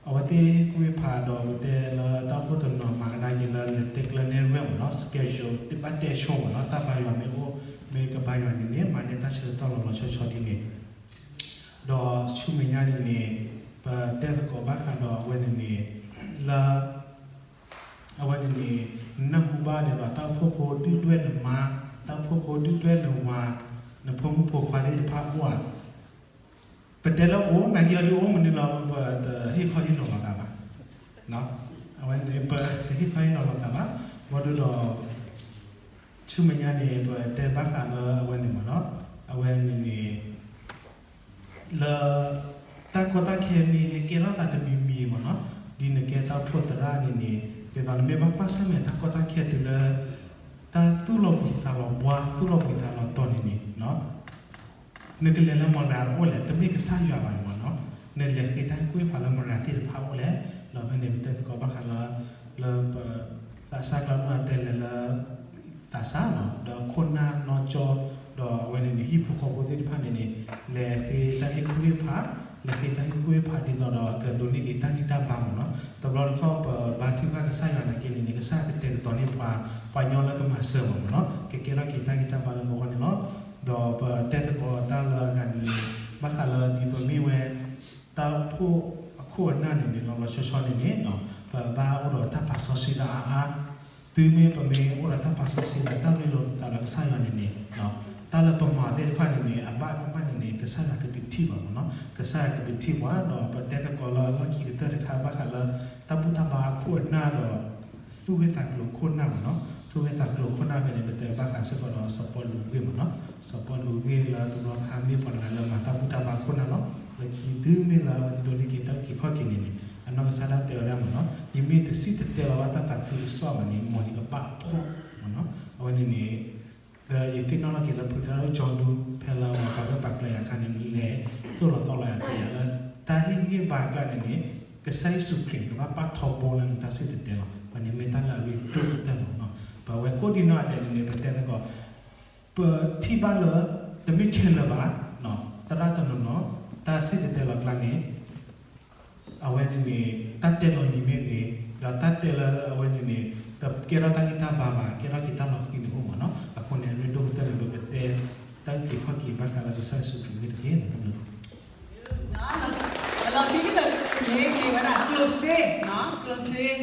အဝဲသ့ၣ်ကွ့ဖးဒီးပတဲလၢတၢ်အိၣ်ဖှိၣ်တနီၤမၤကဒါက့ၤလၢလဲၤတဲကျၢၤန့ၢ်ရဲၣ်မ့ၢ်နီၤ schedule တဘၣ်တဲဆိမ့ၢ်နီၤ တၢ်ဘါယွၤမ့ၢ်အိၣ် မ့ၢ်ကဘါယွၤန့ၣ်န့ၣ် မၤန့ၢ်တၢ်ဆၢကတီၢ်လီၤလီၤဆီဆီဒ်န့ၣ် ဒီးဆူမဲာ်ညါန့ၣ်န့ၣ် ပတဲသကိးဘၣ်ဃးဒီးအဝဲန့ၣ်န့ၣ် လၢ အဝဲန့ၣ်န့ၣ် နၢ်ဟူဘၣ်န့ၣ်ဒီး တၢ်အိၣ်ဖှိၣ်ဖိဒုၣ်ဒွဲၣ်နမါ, တၢ်အိၣ်ဖှိၣ်ဖိဒုၣ်ဒွဲၣ်နဝၤ, နဖိမုၣ်ဖိခွါသ့ၣ်တဖၣ်အိၣ်ဧါ. ပတဲလၢအိၣ် နာ်က့အီၤဒ်အိၣ်မနုၤလီၤ ပတဟ့ၣ်ခီဟ့ၣ်နီၤလိာ်သးဘၣ်. အဝဲန့ၣ် ပတဟ့ၣ်ခီဟ့ၣ်နီၤလိာ်သးဘၣ်. ဘၣ်ဒီး ဆူမဲာ်ညါန့ၣ် ပတဲဘၣ်ဃးလၢအဝဲန့ၣ်မ့ၢ်နီၤ အဝဲန့ၣ်န့ၣ် လၢ တၢ်ကီတၢ်ခဲမ့ၢ်ဟဲကဲထီၣ်သးတမံၤမံၤမ့ၢ်နီၤ ဒ်နကဲတၢ်အိၣ်ဖှိၣ်သရၣ်န့ၣ်န့ၣ် ဒ်သိးနမ့ၢ်ဘၣ်ကွၢ်ဆၢၣ်မဲာ်တၢ်ကီတၢ်ခဲတုၤလၢ တၢ်သူၣ်လီၤဘှံးသးလီၤဘှါ သူၣ်လီၤဘှံးသးလီၤတီၤန့ၣ်န့ၣ် နကလဲၤလၢမတၤအိၣ်လဲၣ် တမ့ၢ်ကစၢ်ယွၤဘၣ်န့ၣ်မ့ၢ်နီၤ နလဲၤဃ့တၢ်ဟ့ၣ်ကူၣ်ဟ့ၣ်ဖးလၢမတၤသ့ၣ်တဖၣ်အိၣ်လဲၣ် ဒီးဖဲန့ၣ် ပတဲသကိးဘၣ်ဃးလၢ လၢပ သးစၢ်ကျါမ့ၢ်တဲလဲၤလၢ သးစၢ်နီၤ ဒီးခိၣ်နၢ်နီၢ်ကၠီ ဒီးအဝဲန့ၣ်န့ၣ် ဟံၣ်ဖိဃီဖိသ့ၣ်တဖၣ်န့ၣ်န့ၣ် လဲၤဃ့တၢ်ဟ့ၣ်ကူၣ်ဟ့ၣ်ဖး လဲၤဃ့တၢ်ဟ့ၣ်ကူၣ်ဟ့ၣ်ဖးဒ်သိးဒီးကဒိးန့ၢ်က့ၤတၢ်ဂံၢ်တၢ်ဘါမ့ၢ်နီၤ တဘျီတခီၣ်ပဘါထုကဖၣ်ကစၢ်ယွၤနာ်က့န့ၣ်န့ၣ် ကစၢ်ယွၤကတဲာ်ကတီၤန့ၢ်ပှၤ ပှၤညီလၢကမၤစၢၤမ့ၢ်နီၤ ကကဲထီၣ်က့ၤတၢ်ဂံၢ်တၢ်ဘါလၢပဂီၢ်န့ၣ်လီၤ. ဒီးပတဲသကိးတၢ်လၢအဂၤန့ၣ်န့ၣ် ဘၣ်ဃးလၢဒ်ပမ့ၢ်ဝဲ တၢ်အိၣ်ဖှိၣ်အခိၣ်အနၢ်န့ၣ်န့ၣ် လီၤလီၤဆီဆီန့ၣ်န့ၣ် ပဘၣ်အိၣ်ဒီးတၢ်ပာ်စီဆှံလၢအါအါ တုၤမ့ၢ်ပမ့ၢ်အိၣ်ဒီးတၢ်ပာ်စီဆှံလၢတၢ်ရ့လိာ်သးဒီးကစၢ်ယွၤန့ၣ်န့ၣ် တၢ်လၢပမၤသ့ၣ်တဖၣ်န့ၣ်န့ၣ် အဘၣ်ကမၣ်န့ၣ်န့ၣ် ကစၢ်ယွၤကဒုးထံၣ်ပှၤမ့ၢ်နီၤ ကစၢ်ယွၤကဒုးထံၣ်ပှၤ ဒီးပတဲသကိးလၢလီၢ်ခံကတၢၢ်တခါဘၣ်ဃးလၢ တၢ်ဘူၣ်တၢ်ဘါအခိၣ်အနၢ်ဒီး သူၣ်ဂ့ၢ်သးကျိၤခိၣ်နၢ်မ့ၢ်နီၤ သူၣ်ဂ့ၢ်သးကျိၤခိၣ်နၢ်ဖဲန့ၣ် ပတဲဘၣ်ဃးစ့ၢ်ကီးဒီးစီၤပီလူးအဂ့ၢ်မ့ၢ်နီၤ စီၤပီလူးအဂ့ၢ်လၢတဘျီခါမ့ၢ်ပှၤတဂၤလၢမၤတၢ်ဘူၣ်တၢ်ဘါခိၣ်နၢ်လီၤ လၢခံတုၤမ့ၢ်လၢအဝဲဒိးန့ၢ်က့ၤတၢ်အုၣ်က့ၤခီၣ်က့ၤန့ၣ်န့ၣ် အနီၢ်ကစၢ်ဒၣ်တဲဝဲဒၣ်မ့ၢ်နီၤ, ယမ့ၢ်တစံၣ်တဲၤတဲလီၤဘၣ်တၢ်သးခုကစီၣ်ဘၣ်န့ၣ် မ်ယကဘၣ်ဖှီၣ်မ့ၢ်နီၤ. အဝဲန့ၣ်န့ၣ် ဒီးယသ့ၣ်နီၣ်ထီၣ်က့ၤလၢဖုသရၣ်ဒိၣ်ကၠီဒိ ဖဲလၢပှၤပာ်ဂၢၢ်ပာ်ကျၢၤယၤအခါန့ၣ် လဲၤသိၣ်လီၤသီလီၤယၤတယၤလၢ တၢ်ဟ့ၣ်ဂံၢ်ဟ့ၣ်ဘါအကျါန့ၣ်န့ၣ် ကစၢ်ယ့ၣ်ၡူးခရံာ်ကဘၣ်ပာ်ထီဘိလၢနတၢ်စံၣ်တဲၤတဲလီၤ. ပှၤန့ၣ်မ့ၢ်တၢ်လၢအရ့ဒိၣ်ကတၢၢ်လီၤ. ပဝဲကိးဒံနီၢ်ဂၤဒဲးန့ၣ်န့ၣ် ပတဲသကိး ပထံၣ်ဘၣ်လၢ တမ့ၢ်ခဲလၢာ်ဘၣ် သရၣ်တနီၤနီၤ တၢ်စံၣ်တဲၤတဲလီၤအကျါန့ၣ် အဝဲန့ၣ်န့ၣ် တၢ်တဲလီၤနံၤမ့ၢ်ဂ့ၤ, ဒီးတၢ်တဲလၢအဝဲန့ၣ်န့ၣ် တကဲထီၣ်တၢ်ဂံၢ်တၢ်ဘါဘၣ်, ကဲထီၣ်က့ၤတၢ်လီၤဃံၤန့ၣ်အိၣ်မ့ၢ်နီၤ. အဃိန့ၣ် အရ့ဒိၣ်ကတၢၢ်န့ၣ် ပကတဲတၢ်အုၣ်က့ၤခီၣ်က့ၤဘၣ်ဃးလၢကစၢ်ယ့ၣ်ၡူးခရံာ်မ့ၢ်တက့ၢ်. အလီၤခံကတၢၢ်န့ၣ် က့ၤဝဲဒၣ်ကျိၣ်စ့, ကျိၣ်စ့,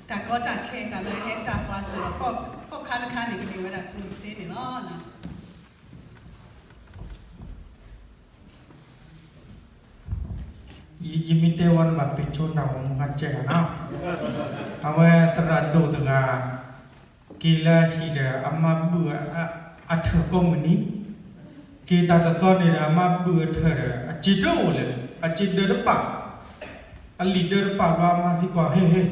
တၢ်ကီတၢ်ခဲတၢ်လၢဟဲတၢ်ကွၢ်စၢၤ ကီၢ်ခါတခါန့ၣ် က့ၤဝဲဒၣ်ကျိၣ်စ့န့ၣ်လီၤ. ယမ့ၢ်တဲဝဲန့ၣ်ဘၣ် ပ့ၤဆိနၢ်ဝဲမူဂၤစဲးဂၤနီၤ, အဝဲသရၣ်ဒိၣ်တဂၤ က့ၤလၢဟံၣ်ဒီး အမါဘုၣ်အထၢၣ်ကိးမုၢ်နံၤ, က့ၤတၢ်တသီန့ၣ်ဒီး အမါဘုၣ်အထၢၣ်ဒီး အစ့တအိၣ်လဲၣ်, အစ့ဒၢတပာ်, အလံာ်ဒၢတပာ်ဘျီ အမါသံကွၢ် ဟ့ၣ်ဟ့ၣ်,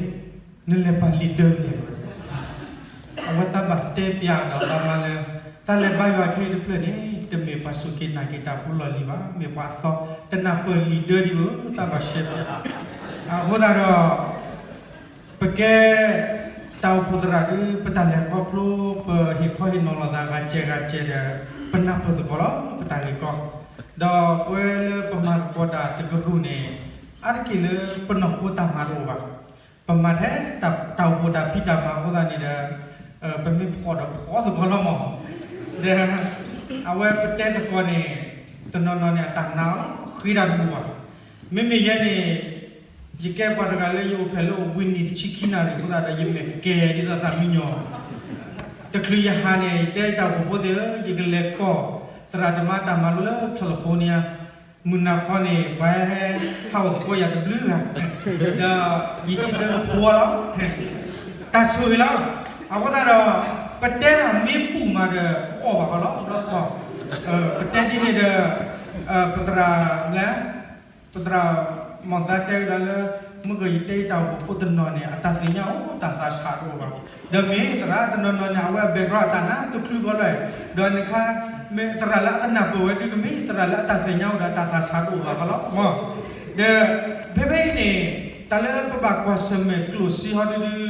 နလဲၤပာ်လံာ်ဒၢန့ၣ် အဝဲသးဘၣ်တဲပျးဒီးအမါလၢ သးလဲၤဘါယွၤခဲအံၤတဖျၢၣ်န့ၣ် တမ့ၢ်ပှၤစူၢ်က့ၤနာ်က့ၤတၢ်ဖိလီၢ်လံၤဘၣ်, မ့ၢ်ပှၤအသီ တနၢ်ပၢၢ်လံာ်ဒၢဒံးဧၢ, သးဘၣ်ရှဲပျး. အဃိသတးဒီး ပကဲတၢ်အိၣ်ဖှိၣ်သရၣ်ဒုး ပတၢ်လဲၤခီဖျိ ပဟ့ၣ်ခီဟ့ၣ်နီၤလိာ်သးဂၤစဲးဂၤစဲးဒီး ပနၢ်ပၢၢ်သကိးလီၤ ပတၢ်ဂ့ၢ်ကီ, ဒီးပဝဲလၢပမၤသကိးတၢ်တကရူၢ်န့ၣ် အါတက့ၢ်လၢပနီၢ်ခိတၢ်မၤတအိၣ်ဘၣ်. ပမၤထဲတၢ်အိၣ်ဖှိၣ်တၢ်ဖံးတၢ်မၤအဃိသတးန့ၣ်ဒီး ပမ့ၢ်ဖှီၣ်ဒီးဖှီၣ်သကိးလီၤမး, ဒီး အဝဲပတဲသကိးန့ၣ် တနီၤနီၤန့ၣ် အတၢ်နာ်အီၤလီၤ ဃ့တၢ်တဘူၣ်ဘၣ်. မ့မ့ၢ်ယဲန့ၣ် ယကဲပှၤတဂၤလၢယအိၣ်ဖျဲၣ်လၢအိၣ်ဘှံးနံၤတဆံခံနၣ်ရံၣ်အဃိသတးဒီး ယမဲာ်ကဲၤဒ်သိးသးမံညီၤ, တချုးယဟးန့ၣ် ယတဲတၢ်အိၣ်ဖှိၣ်ဖိသ့ၣ်ဧၢ, ယကလဲၤကိးသရၣ်တမါတၢ်မၤလိလၢ California, မုၢ်နၤဃီန့ၣ် ပှၤဟဲဟးအိၣ်သကိးယၤတဘျုးဂၤ, ဒီးယစံးဘျုးဖိလီၤ တၢ်ဆိၣ်ဂ့ၤလီၤ. အဃိသတးဒီး ပတဲတၢ်မ့ၢ်ဘူၣ်မးဒီး ပအီၣ်ဘၣ်ဃီလီၤ ဘျီခီ, ပတဲဒ်န့ၣ်ဒီး ပသရၣ်လၢ ပသရၣ်မီၢ်သါတဲဝဲဒၣ်လၢ မုၢ်ကယတဲတၢ်အိၣ်ဖှိၣ်ဖိတနီၤန့ၣ် အတၢ်သ့ၣ်ညါအိၣ် တၢ်သးဆးတအိၣ်ဘၣ်. ဒီးမ့ၢ်သရၣ်တနီၤနီၤန့ၣ် အဝဲအ background အတၢ်နါတချုးကီးလၢ ဒီးနခါ မ့ၢ်သရၣ်လၢအတနၢ်ပၢၢ်ဝဲဒုးကမ့ၢ်သရၣ်လၢအတၢ်သ့ၣ်ညါအိၣ်ဒီးတၢ်သးဆးတအိၣ်ဘၣ်ဃီလီၤ. ဒီး ဖဲဖဲအံၤန့ၣ် တၢ်လၢပဘၣ်ကွၢ်ဆၢၣ်မဲာ်ကျိၣ်စ့ဟီဒုဒု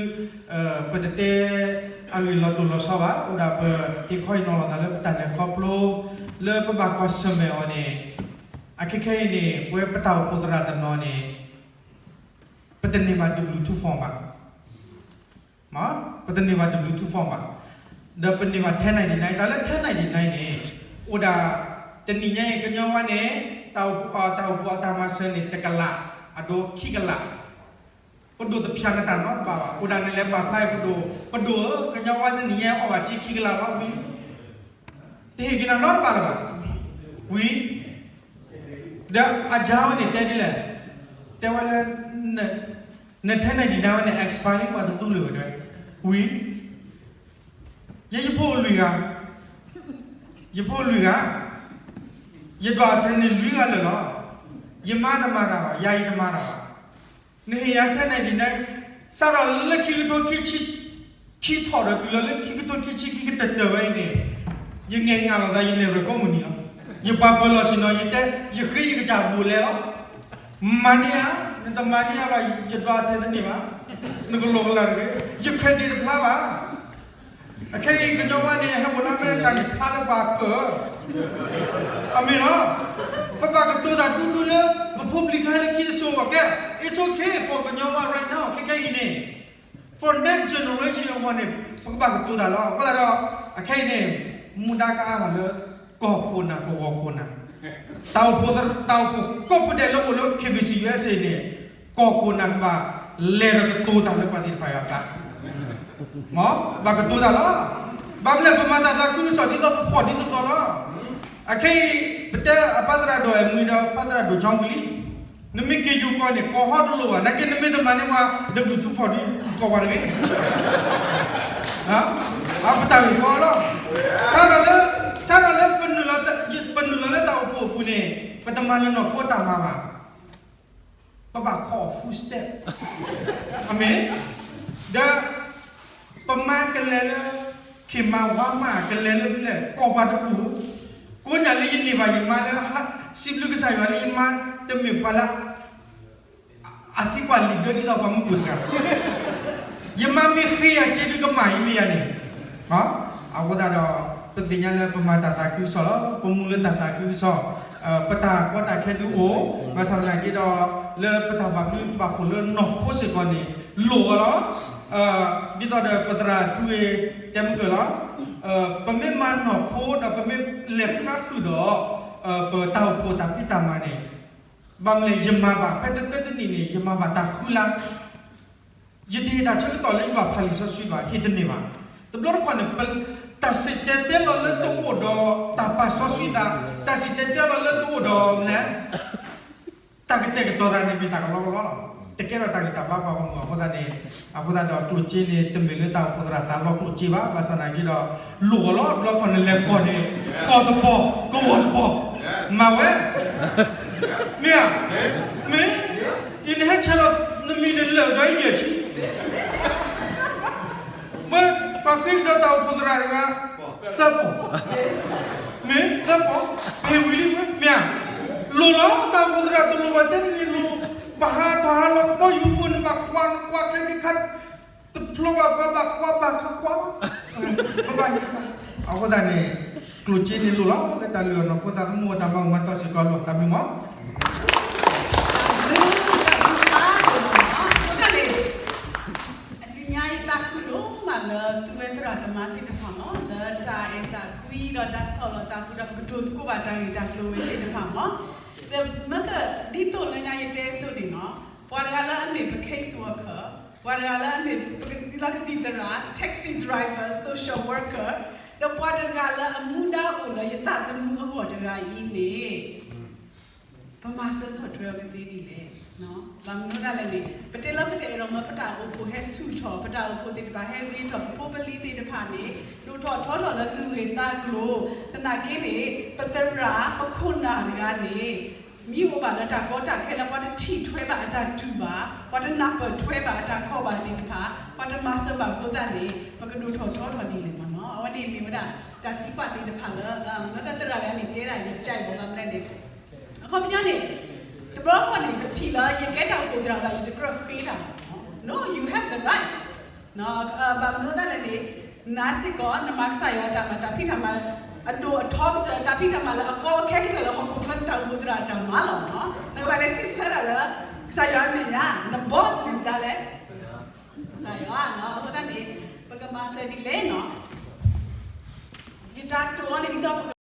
ပတတဲအဂ့ၢ်လီၤတိၢ်လီၤဆီဘၣ်, အိၣ်ဒၣ်ပဟ့ၣ်ခီဟ့ၣ်နီၤလိာ်သးလၢပတၢ်လဲၤခီဖျိ လၢပဘၣ်ကွၢ်ဆၢၣ်မဲာ်အီၤန့ၣ် အခဲခဲအံၤန့ၣ် ပဝဲပတၢ်အိၣ်ဖှိၣ်သရၣ်တနီၤန့ၣ် ပတန့ၢ်ဘၣ် W two form ဘၣ်, ပတန့ၢ်ဘၣ် W two form ဘၣ်, ဒီးပန့ၢ်ဘၣ် ten ninety nine, တၢ်လၢ ten ninety nine န့ၣ် အိၣ်ဒၣ် တနံၣ်ညါအံၤ ကညီဝါန့ၣ် တၢ်အိၣ်ဖှိၣ်အတၢ်မၤစၢၤန့ၣ် တကလး အဒိခံကလး ပဒိၣ်တဖျါနတၢ်နီတဘျီဘၣ်, အိၣ်ဒၣ်နလဲၤပာ်ဖျါအံၤပဒိၣ်, ပဒိၣ်ဧၢ, ကညီဝါတနံၣ်ညါအီၣ်ဘၣ်စ့ခံကလးလီၤဝံၤ, တဟ့ၣ်က့ၤနၤနီတဘျီလၢၤဘၣ်, ဝံၤ, ဒီးအကၢဝဲန့ၣ်တဲဒ်လဲၣ်, တဲဝဲလၢ န ten ninety nine ဝဲန့ၣ် expire လံ ပှၤတသူလၢၤဝဲဒၣ်, ဝံၤ ယဲယဖိလွံၢ်ဂၤ, ယဖိလွံၢ်ဂၤ, ယဒွးထဲန့ၣ်လွံၢ်ဂၤလၢာ်လီၤ, ယမါတမၤတၢ်ဘၣ်, ယၤအံၤတမၤတၢ်ဘၣ်, နဟ့ၣ်ယၤထဲန့ၣ်ဒ်န့ၣ်, စးထီၣ်လၢခံကထိခံဆံ ခံထီၣ်ဒီးတုၤလီၤလၢခံကထိခံဆံခံကတၢၢ်တၢၢ်ဝဲအံၤန့ၣ်, ယငဲၢ်ငါလီၤသး ယနဲၣ်ရွဲၣ်ကိးမုၢ်နံၤလီၤ, ယပှၤပၢၤလီၢ်ဆ့ၣ်နီၤ ယတဲ ယဃ့ယကစၢ်ဘူးလဲလီၤ မၤန့ၢ်ဧါ, နတမၤန့ၢ်ဧါဘၣ် ယဒွးထဲတန့ၢ်ဘၣ်, နကလီကလးတဂ့ၤ, ယ credit တဖျါဘၣ်. အခဲအံၤ ကညီဝါန့ၣ် ဟဲအိၣ်လၢအမဲရကၤန့ၣ် ဖျါလၢပှၤကၢၢ်, အမ့ၢ်လီၤ, ပဘၣ်ကတိၤတၢ်ဒူဒူလၢ ပဖိပလံၤခဲလၢာ်ခံအစိၤအကဲ, it's okay for ကညီဝါ right now ခဲခဲအံၤန့ၣ် for next generation အဂီၢ်န့ၣ် ပကဘၣ်ကတိၤတၢ်လီၤ. အဃိသတးဒီး အခဲအံၤန့ၣ် မူဒါကအါမးလၢ ကီၢ်ခိၣ်နၢ် ကဝီၤခိၣ်နၢ်, တၢ်အိၣ်ဖှိၣ် တၢ်အိၣ်ဖှိၣ်ကိးဖုဒဲးလၢအိၣ်လၢ KBC USA န့ၣ် ကီၢ်ခိၣ်နၢ်ကဘၣ်လဲၤဒီးကတိၤတၢ်လၢပှၤသ့ၣ်တဖၣ်အကျါ မ် ဘၣ်ကတိၤတၢ်လီၤ. ဘၣ်မနုၤလဲၣ် ပမၤတၢ်သးခုကစီၣ်ဒ်သိးပဖှီၣ်ဒ်သိးသိးလီၤ. အခဲအံၤ ပတဲအပၢ်သရၣ်ဒိၣ်အဲၣ်မူဒီးပၢ်သရၣ်ဒိၣ်ကၠီဝံၤလံ, နမ့ၢ်က့ၤယိၤကီၢ်န့ၣ် ကီၢ်ဟီတလိၣ်ဘၣ်, နာ်က့နမ့ၢ်တမၤန့ၢ်ဝဲ W two form ဒ်ကီၢ်ဝဲတဂ့ၤ ပတၢ်ဂ့ၢ်ကီလီၤ. စးထီၣ်လၢ စးထီၣ်လၢ ပနုာ်လီၤလၢတၢ်အိၣ်ဖှိၣ်အပူၤန့ၣ် ပ မၤလၢနီၢ်ခိတၢ်မၤဘၣ်, ပဘၣ်ခီအီၤ full step, အမ့ၢ်, ဒီး ပမၤကလဲၤလၢ ခ့ၣ်မၤဝါမၤ ကလဲၤလၢဖဲလဲၣ် ကိးပှၤတပူၤဧၢ, ကိးညၣ်လၢယန့ၢ်ဘၣ် ယမၤလၢ စံးဘျုးကစၢ်ယွၤလၢယမၤတမ့ၢ်ပှၤလၢ အသံကွၢ်လံာ်ဒၢဒ်သိးပှၤမုၢ်ကျိၤတဂၤ, ယမၤမ့ၢ်ဃ့ယၤစ့ဒုကမၣ်အံၤမ့ၢ်ယၤန့ၣ်, အဃိသတးဒီး ပသ့ၣ်ညါလၢပမၤတၢ်သးခုကစီၣ်လီၤ, ပမူလၢတၢ်သးခုကစီၣ်, ပတၢ်ကီတၢ်ခဲဒုအိၣ်, ဘၣ်ဆၣ်သနာ်က့ဒီး လၢပတၢ်ဘၣ်ဘျုးဘၣ်ဖှိၣ်လၢနီၢ်ခိစ့ၢ်ကီးန့ၣ် လိၣ်အီၤလီၤ. ဒ်သိးဒီးပသရၣ်ထူဂ့ၤတဲမုၢ်ကၢၢ်လီၤ, ပမ့ၢ်မၤနီၢ်ခိဒီးပမ့ၢ်လဲၤဃါဃုာ်ဒီး ပတၢ်အိၣ်ဖှိၣ်တၢ်ဖံးတၢ်မၤန့ၣ် ဘၣ်မနုၤလဲၣ် ယမၤဘၣ် ဖဲတတၢတနံၣ်န့ၣ် ယမၤဘၣ်တၢ်ဃုလါ, ယတဟ့ၣ်တၢ်ဆၢကတီၢ်လၢယဘၣ်ဖးလံာ်စီဆှံဘၣ်, ဟ့ၣ်တန့ၢ်ဘၣ်. တဘျီတခီၣ်န့ၣ် တၢ်စံၣ်တဲၤတဲလီၤလၢတအိၣ်ဒီးတၢ်ပာ်စီဆှံသး, တၢ်စံၣ်တဲၤတဲလီၤလၢတအိၣ်ဒီးမနုၤလဲၣ် တၢ်ကတဲာ်ကတီၤသးန့ၣ်မ့ၢ်တၢ်ကလီကလီလီၤ. တကဲထီၣ်တၢ်ဂံၢ်တၢ်ဘါပှၤဂီၢ်မုၢ်အဃိသတးန့ၣ်, အဃိသတးဒီးကျိၣ်စ့န့ၣ် တမ့ၢ်လၢတၢ်အိၣ်ဖှိၣ်သရၣ်သးလီကျိၣ်စ့ဘၣ်, ဘၣ်ဆၣ်သနာ်က့ဒီး လိၣ်အီၤလီၤ. တဘျီတခီၣ်န့ၣ်လဲၤကီၢ်န့ၣ် ကီၢ်တပီၤ ကဝီၤတပီၤ, မၤဝဲ မ့ၢ်ဧါ, မ့ၢ်, အံၤနဟဲဆဲးလီၤ နမံၤနလၢာ်ဒီးယဲၢ်ဆံ မ့ၢ်ပှၤဃ့ကဒီးတၢ်အိၣ်ဖှိၣ်သရၣ်တဂၤ သၢပီၢ်, မ့ၢ်သၢပီၢ်, ပဟ့ၣ်ဝံၤလံမ့ၢ်ဧါ, လိၣ်လီၤ တၢ်အိၣ်ဖှိၣ်သရၣ်တလိၣ်ဘၣ်တဲတဂ့ၤလိၣ်, ဘၣ်ဟးထီၣ်ဟးလီၤကဘီယူၤပူၤန့ၣ် ဘၣ်ကွၢ်ကွၢ်ခဲကခါ, တဖျိဘၣ်ပှၤဘၣ်ကွၢ်ဘၣ်ခးကွၢ်လီၤ, ပဘၣ်ဟ့ၣ်ဘၣ်, အဃိသတးန့ၣ် ကျိၣ်စ့န့ၣ်လိၣ်လီၤ လၢတၢ်လုၢ်အီၣ်နီၢ်ခိသးသမူအတၢ်မၤအိၣ်မၤတီၢ်စ့ၢ်ကီးလိၣ်တၢ်မ့ၢ်မ့ၢ် အတနံၤညါအံၤသးခုဒိၣ်မးလၢသုဝဲသရၣ်သမါသ့ၣ်တဖၣ်မ့ၢ် လၢတၢ်အဲၣ်တၢ်ကွံဒီးတၢ်ဆီၣ်လီၤသးဃုာ်ဒီး ပကတိၤသကိးဘၣ်တၢ်ဂ့ၢ်တၢ်ကျိၤဝဲသ့ၣ်တဖၣ်မ့ၢ်, ဒီးမ့ၢ်ကဒ်သိးလၢညါယတဲအသိးန့ၣ်လီၤ, ပှၤတဂၤလၢအမ့ၢ်ပ case worker, ပှၤတဂၤလၢအမ့ၢ်ပကသံလီၤကသံၣ်သရၣ် taxi driver, social worker, ဒီးပှၤတဂၤလၢအမူဒါအိၣ်လၢယသးသမူအဂီၢ်တဂၤအံၤန့ၣ် ပမၤစၢၤဆီၣ်ထွဲအီၤကသ့ဒ်လဲၣ်. ဘၣ်မနုၤဒၣ်လဲၣ်န့ၣ် ပတဲလၢပတအဲၣ်ဒိးမၢပတၢ်အိၣ်ဖှိၣ်ဟဲဆူၣ်ထီၣ် ပတၢ်အိၣ်ဖှိၣ်သ့ၣ်တဖၣ်ဟဲဂ့ၤထီၣ် ပဖိပလံၤသ့ၣ်တဖၣ်န့ၣ် ဒိၣ်ထီၣ်ထီထီၣ်လၢသုဂ့ၢ်သးကျိၤ, သနာ်က့န့ၣ် ပသရၣ်ပခိၣ်နၢ်တဂၤန့ၣ် မ့ၢ်အိၣ်ဘၣ်လၢတၢ်ကီတၢ်ခဲလၢပှၤတထံၣ်ထွဲဘၣ်အတၢ်တူၢ်ဘၣ်, ပှၤတနၢ်ပၢၢ်ထွဲဘၣ်အတၢ်ခီဘၣ်သ့ၣ်တဖၣ်, ပှၤတမၤစၢၤဘၣ်အဃိသတးန့ၣ် ပကဒိၣ်ထီၣ်ထီထီၣ်ဒ်လဲၣ်မ့ၢ်နီၤ. အဝဲန့ၣ်မ့ၢ်ဝဲဒၣ် တၢ်သံကွၢ်သ့ၣ်တဖၣ်လၢ လၢကသရၣ်တဂၤန့ၣ် တဲဒၣ်ယကဲအံၤဘၣ်မနုၤလဲၣ်န့ၣ် အခီပညီန့ၣ် တဘျီတခီၣ်န့ၣ် ပထံၣ်လၢယကဲတၢ်အိၣ်ဖှိၣ်သရၣ်သး ယတကြၢးဃ့တၢ်ဘၣ်. No, you have the right. ဘၣ်မနုၤသတးလဲၣ်န့ၣ် နၤစ့ၢ်ကီး နမၤကစၢ်ယွၤတၢ်မၤ တၢ်ဖံးတၢ်မၤ အဒိၣ်အထီကတၢၢ် တၢ်ဖံးတၢ်မၤလၢအကီအခဲကတၢၢ်လၢဟီၣ်ခိၣ်ချၢ တၢ်အိၣ်ဖှိၣ်သရၣ်တၢ်မၤလီၤ. နကဘၣ်လဲၤစံးဆၢတၢ်လၢ ကစၢ်ယွၤအမဲာ်ညါ န boss မ့ၢ်မတၤလဲၣ် ကစၢ်ယွၤ. အဃိသတးန့ၣ် ပကမၤစၢၤဒ်လဲၣ်နီၤ ယတၢ်တိာ်အီၤန့ၣ် ဒ်သိးပက